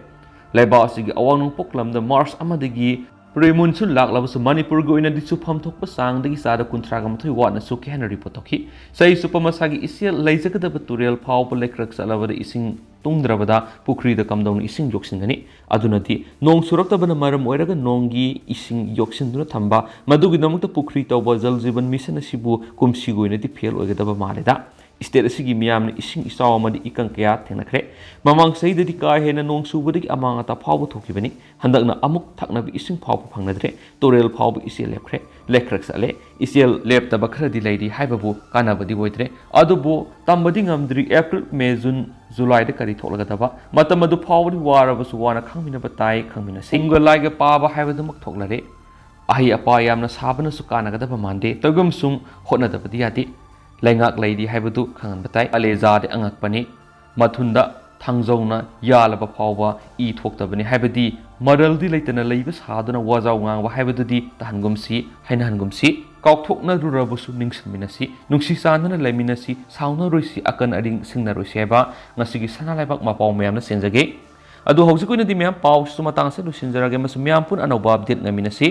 ꯂꯩꯕꯥꯛ ꯑꯁꯤꯒꯤ ꯑꯋꯥꯡ ꯅꯣꯡꯄꯣꯛ ꯂꯝꯗ March ꯑꯃꯗꯒꯤ pre-monsoon ꯂꯥꯛꯂꯕꯁꯨ ꯃꯅꯤꯄꯨꯔꯒꯤ ꯑꯣꯏꯅꯗꯤ ꯆꯨꯐꯝ ꯊꯣꯛꯄ ꯆꯥꯡꯗꯒꯤ ꯆꯥꯗ ꯀꯨꯟꯊ꯭ꯔꯥꯒ ꯃꯥꯊꯣꯏ ꯋꯥꯠꯅ ꯆꯨꯈꯤ ꯍꯥꯏꯅ report ꯇꯧꯈꯤ꯫ ꯆꯍꯤ ꯆꯨꯞꯄ ꯃꯁꯥꯒꯤ ꯏꯆꯦꯜ ꯂꯩꯖꯒꯗꯕ ꯇꯨꯔꯦꯜ ꯐꯥꯎꯕ ꯂꯩꯀ꯭ꯔꯛ ꯆꯠꯂꯕꯗ ꯏꯁꯤꯡ ꯇꯨꯡꯗ꯭ꯔꯕꯗ ꯄꯨꯈ꯭ꯔꯤꯗ ꯀꯝꯗꯧꯅ ꯏꯁꯤꯡ ꯌꯣꯛꯁꯤꯟꯒꯅꯤ? ꯑꯗꯨꯅꯗꯤ ꯅꯣꯡ ꯆꯨꯔꯛꯇꯕꯅ ꯃꯔꯝ ꯑꯣꯏꯔꯒ ꯅꯣꯡꯒꯤ ꯏꯁꯤꯡ ꯌꯣꯛꯁꯤꯟꯗꯨꯅ ꯊꯝꯕ, ꯃꯗꯨꯒꯤꯗꯃꯛꯇ ꯄꯨꯈ꯭ꯔꯤ ꯇꯧꯕ Jal Jeevan Mission ꯑꯁꯤꯕꯨ ꯀꯨꯝꯁꯤꯒꯤ ꯑꯣꯏꯅꯗꯤ fail ꯑꯣꯏꯒꯗꯕ ꯃꯥꯜꯂꯦꯗ꯫ State ꯑꯁꯤꯒꯤ ꯃꯤꯌꯥꯝꯅ ꯏꯁꯤꯡ ꯏꯆꯥꯎ ꯑꯃꯗꯤ ꯏꯀꯪ ꯀꯌꯥ ꯊꯦꯡꯅꯈ꯭ꯔꯦ꯫ ꯃꯃꯥꯡ ꯆꯍꯤꯗꯗꯤ ꯀꯥ ꯍꯦꯟꯅ ꯅꯣꯡ ꯆꯨꯕꯗꯒꯤ ꯑꯃꯥꯡ ꯑꯇꯥ ꯐꯥꯎꯕ ꯊꯣꯛꯈꯤꯕꯅꯤ꯫ ꯍꯟꯗꯛꯅ ꯑꯃꯨꯛ ꯊꯛꯅꯕ ꯏꯁꯤꯡ ꯐꯥꯎꯕ ꯐꯪꯅꯗ꯭ꯔꯦ꯫ ꯇꯨꯔꯦꯜ ꯐꯥꯎꯕ ꯏꯆꯦꯜ ꯂꯦꯞꯈ꯭ꯔꯦ꯫ ꯂꯦꯞꯈ꯭ꯔꯛ ꯆꯠꯂꯦ꯫ ꯏꯆꯦꯜ ꯂꯦꯞꯇꯕ ꯈꯔꯗꯤ ꯂꯩꯔꯤ ꯍꯥꯏꯕꯕꯨ ꯀꯥꯟꯅꯕꯗꯤ ꯑꯣꯏꯗ꯭ꯔꯦ꯫ ꯑꯗꯨꯕꯨ ꯇꯝꯕꯗꯤ ꯉꯝꯗ꯭ꯔꯤ April, May, June, July ꯗ ꯀꯔꯤ ꯊꯣꯛꯂꯒꯗꯕ꯫ ꯃꯇꯝ ꯑꯗꯨ ꯐꯥꯎꯕꯗꯤ ꯋꯥꯔꯕꯁꯨ ꯋꯥꯅ ꯈꯥꯡꯃꯤꯟꯅꯕ ꯇꯥꯏ, ꯈꯪꯃꯤꯟꯅꯁꯤ꯫ ꯄꯨꯡꯒ ꯂꯥꯏꯒ ꯄꯥꯕ ꯍꯥꯏꯕꯗꯨꯃꯛ ꯊꯣꯛꯂꯔꯦ꯫ ꯑꯍꯩ ꯑꯄꯥ ꯌꯥꯝꯅ ꯁꯥꯕꯅꯁꯨ ꯀꯥꯟꯅꯒꯗꯕ ꯃꯥꯟꯗꯦ꯫ ꯇꯧꯏꯒꯨꯝꯁꯨꯡ ꯍꯣꯠꯅꯗꯕꯗꯤ ꯌꯥꯗꯦ꯫ ꯂꯩꯉꯥꯛ ꯂꯩꯔꯤ ꯍꯥꯏꯕꯗꯨ ꯈꯪꯍꯟꯕ ꯇꯥꯏ꯫ ꯀꯂꯦꯖꯥꯗꯤ ꯑꯉꯛꯄꯅꯤ꯫ ꯃꯊꯨꯟꯗ ꯊꯥꯡꯖꯧꯅ ꯌꯥꯜꯂꯕ ꯐꯥꯎꯕ ꯏ ꯊꯣꯛꯇꯕꯅꯤ ꯍꯥꯏꯕꯗꯤ ꯃꯔꯜꯗꯤ ꯂꯩꯇꯅ ꯂꯩꯕ ꯁꯥꯗꯨꯅ ꯋꯥꯖꯥꯎ ꯉꯥꯡꯕ ꯍꯥꯏꯕꯗꯨꯗꯤ ꯇꯥꯍꯟꯒꯨꯝꯁꯤ, ꯍꯩꯅꯍꯟꯒꯨꯝꯁꯤ꯫ ꯀꯥꯎꯊꯣꯛꯅꯔꯨꯔꯕꯁꯨ ꯅꯤꯡꯁꯤꯡꯃꯤꯟꯅꯁꯤ, ꯅꯨꯡꯁꯤ ꯆꯥꯟꯅꯅ ꯂꯩꯃꯤꯟꯅꯁꯤ, ꯁꯥꯎꯅꯔꯣꯏꯁꯤ, ꯑꯀꯟ ꯑꯔꯤꯡ ꯁꯤꯡꯅꯔꯣꯏꯁꯤ ꯍꯥꯏꯕ ꯉꯁꯤꯒꯤ ꯁꯅꯥ ꯂꯩꯕꯥꯛ ꯃꯄꯥꯎ ꯃꯌꯥꯝꯅ ꯆꯦꯟꯖꯒꯦ꯫ ꯑꯗꯨ ꯍꯧꯖꯤꯛ ꯑꯣꯏꯅꯗꯤ ꯃꯌꯥꯝ ꯄꯥꯎꯁꯤꯁꯨ ꯃꯇꯥꯡ ꯑꯁꯤꯗ ꯂꯣꯏꯁꯤꯟꯖꯔꯒꯦ ꯑꯃꯁꯨꯡ ꯃꯌꯥꯝ ꯄꯨꯟꯅ ꯑꯅꯧꯕ update ꯉꯥꯏꯃꯤꯟꯅꯁꯤ꯫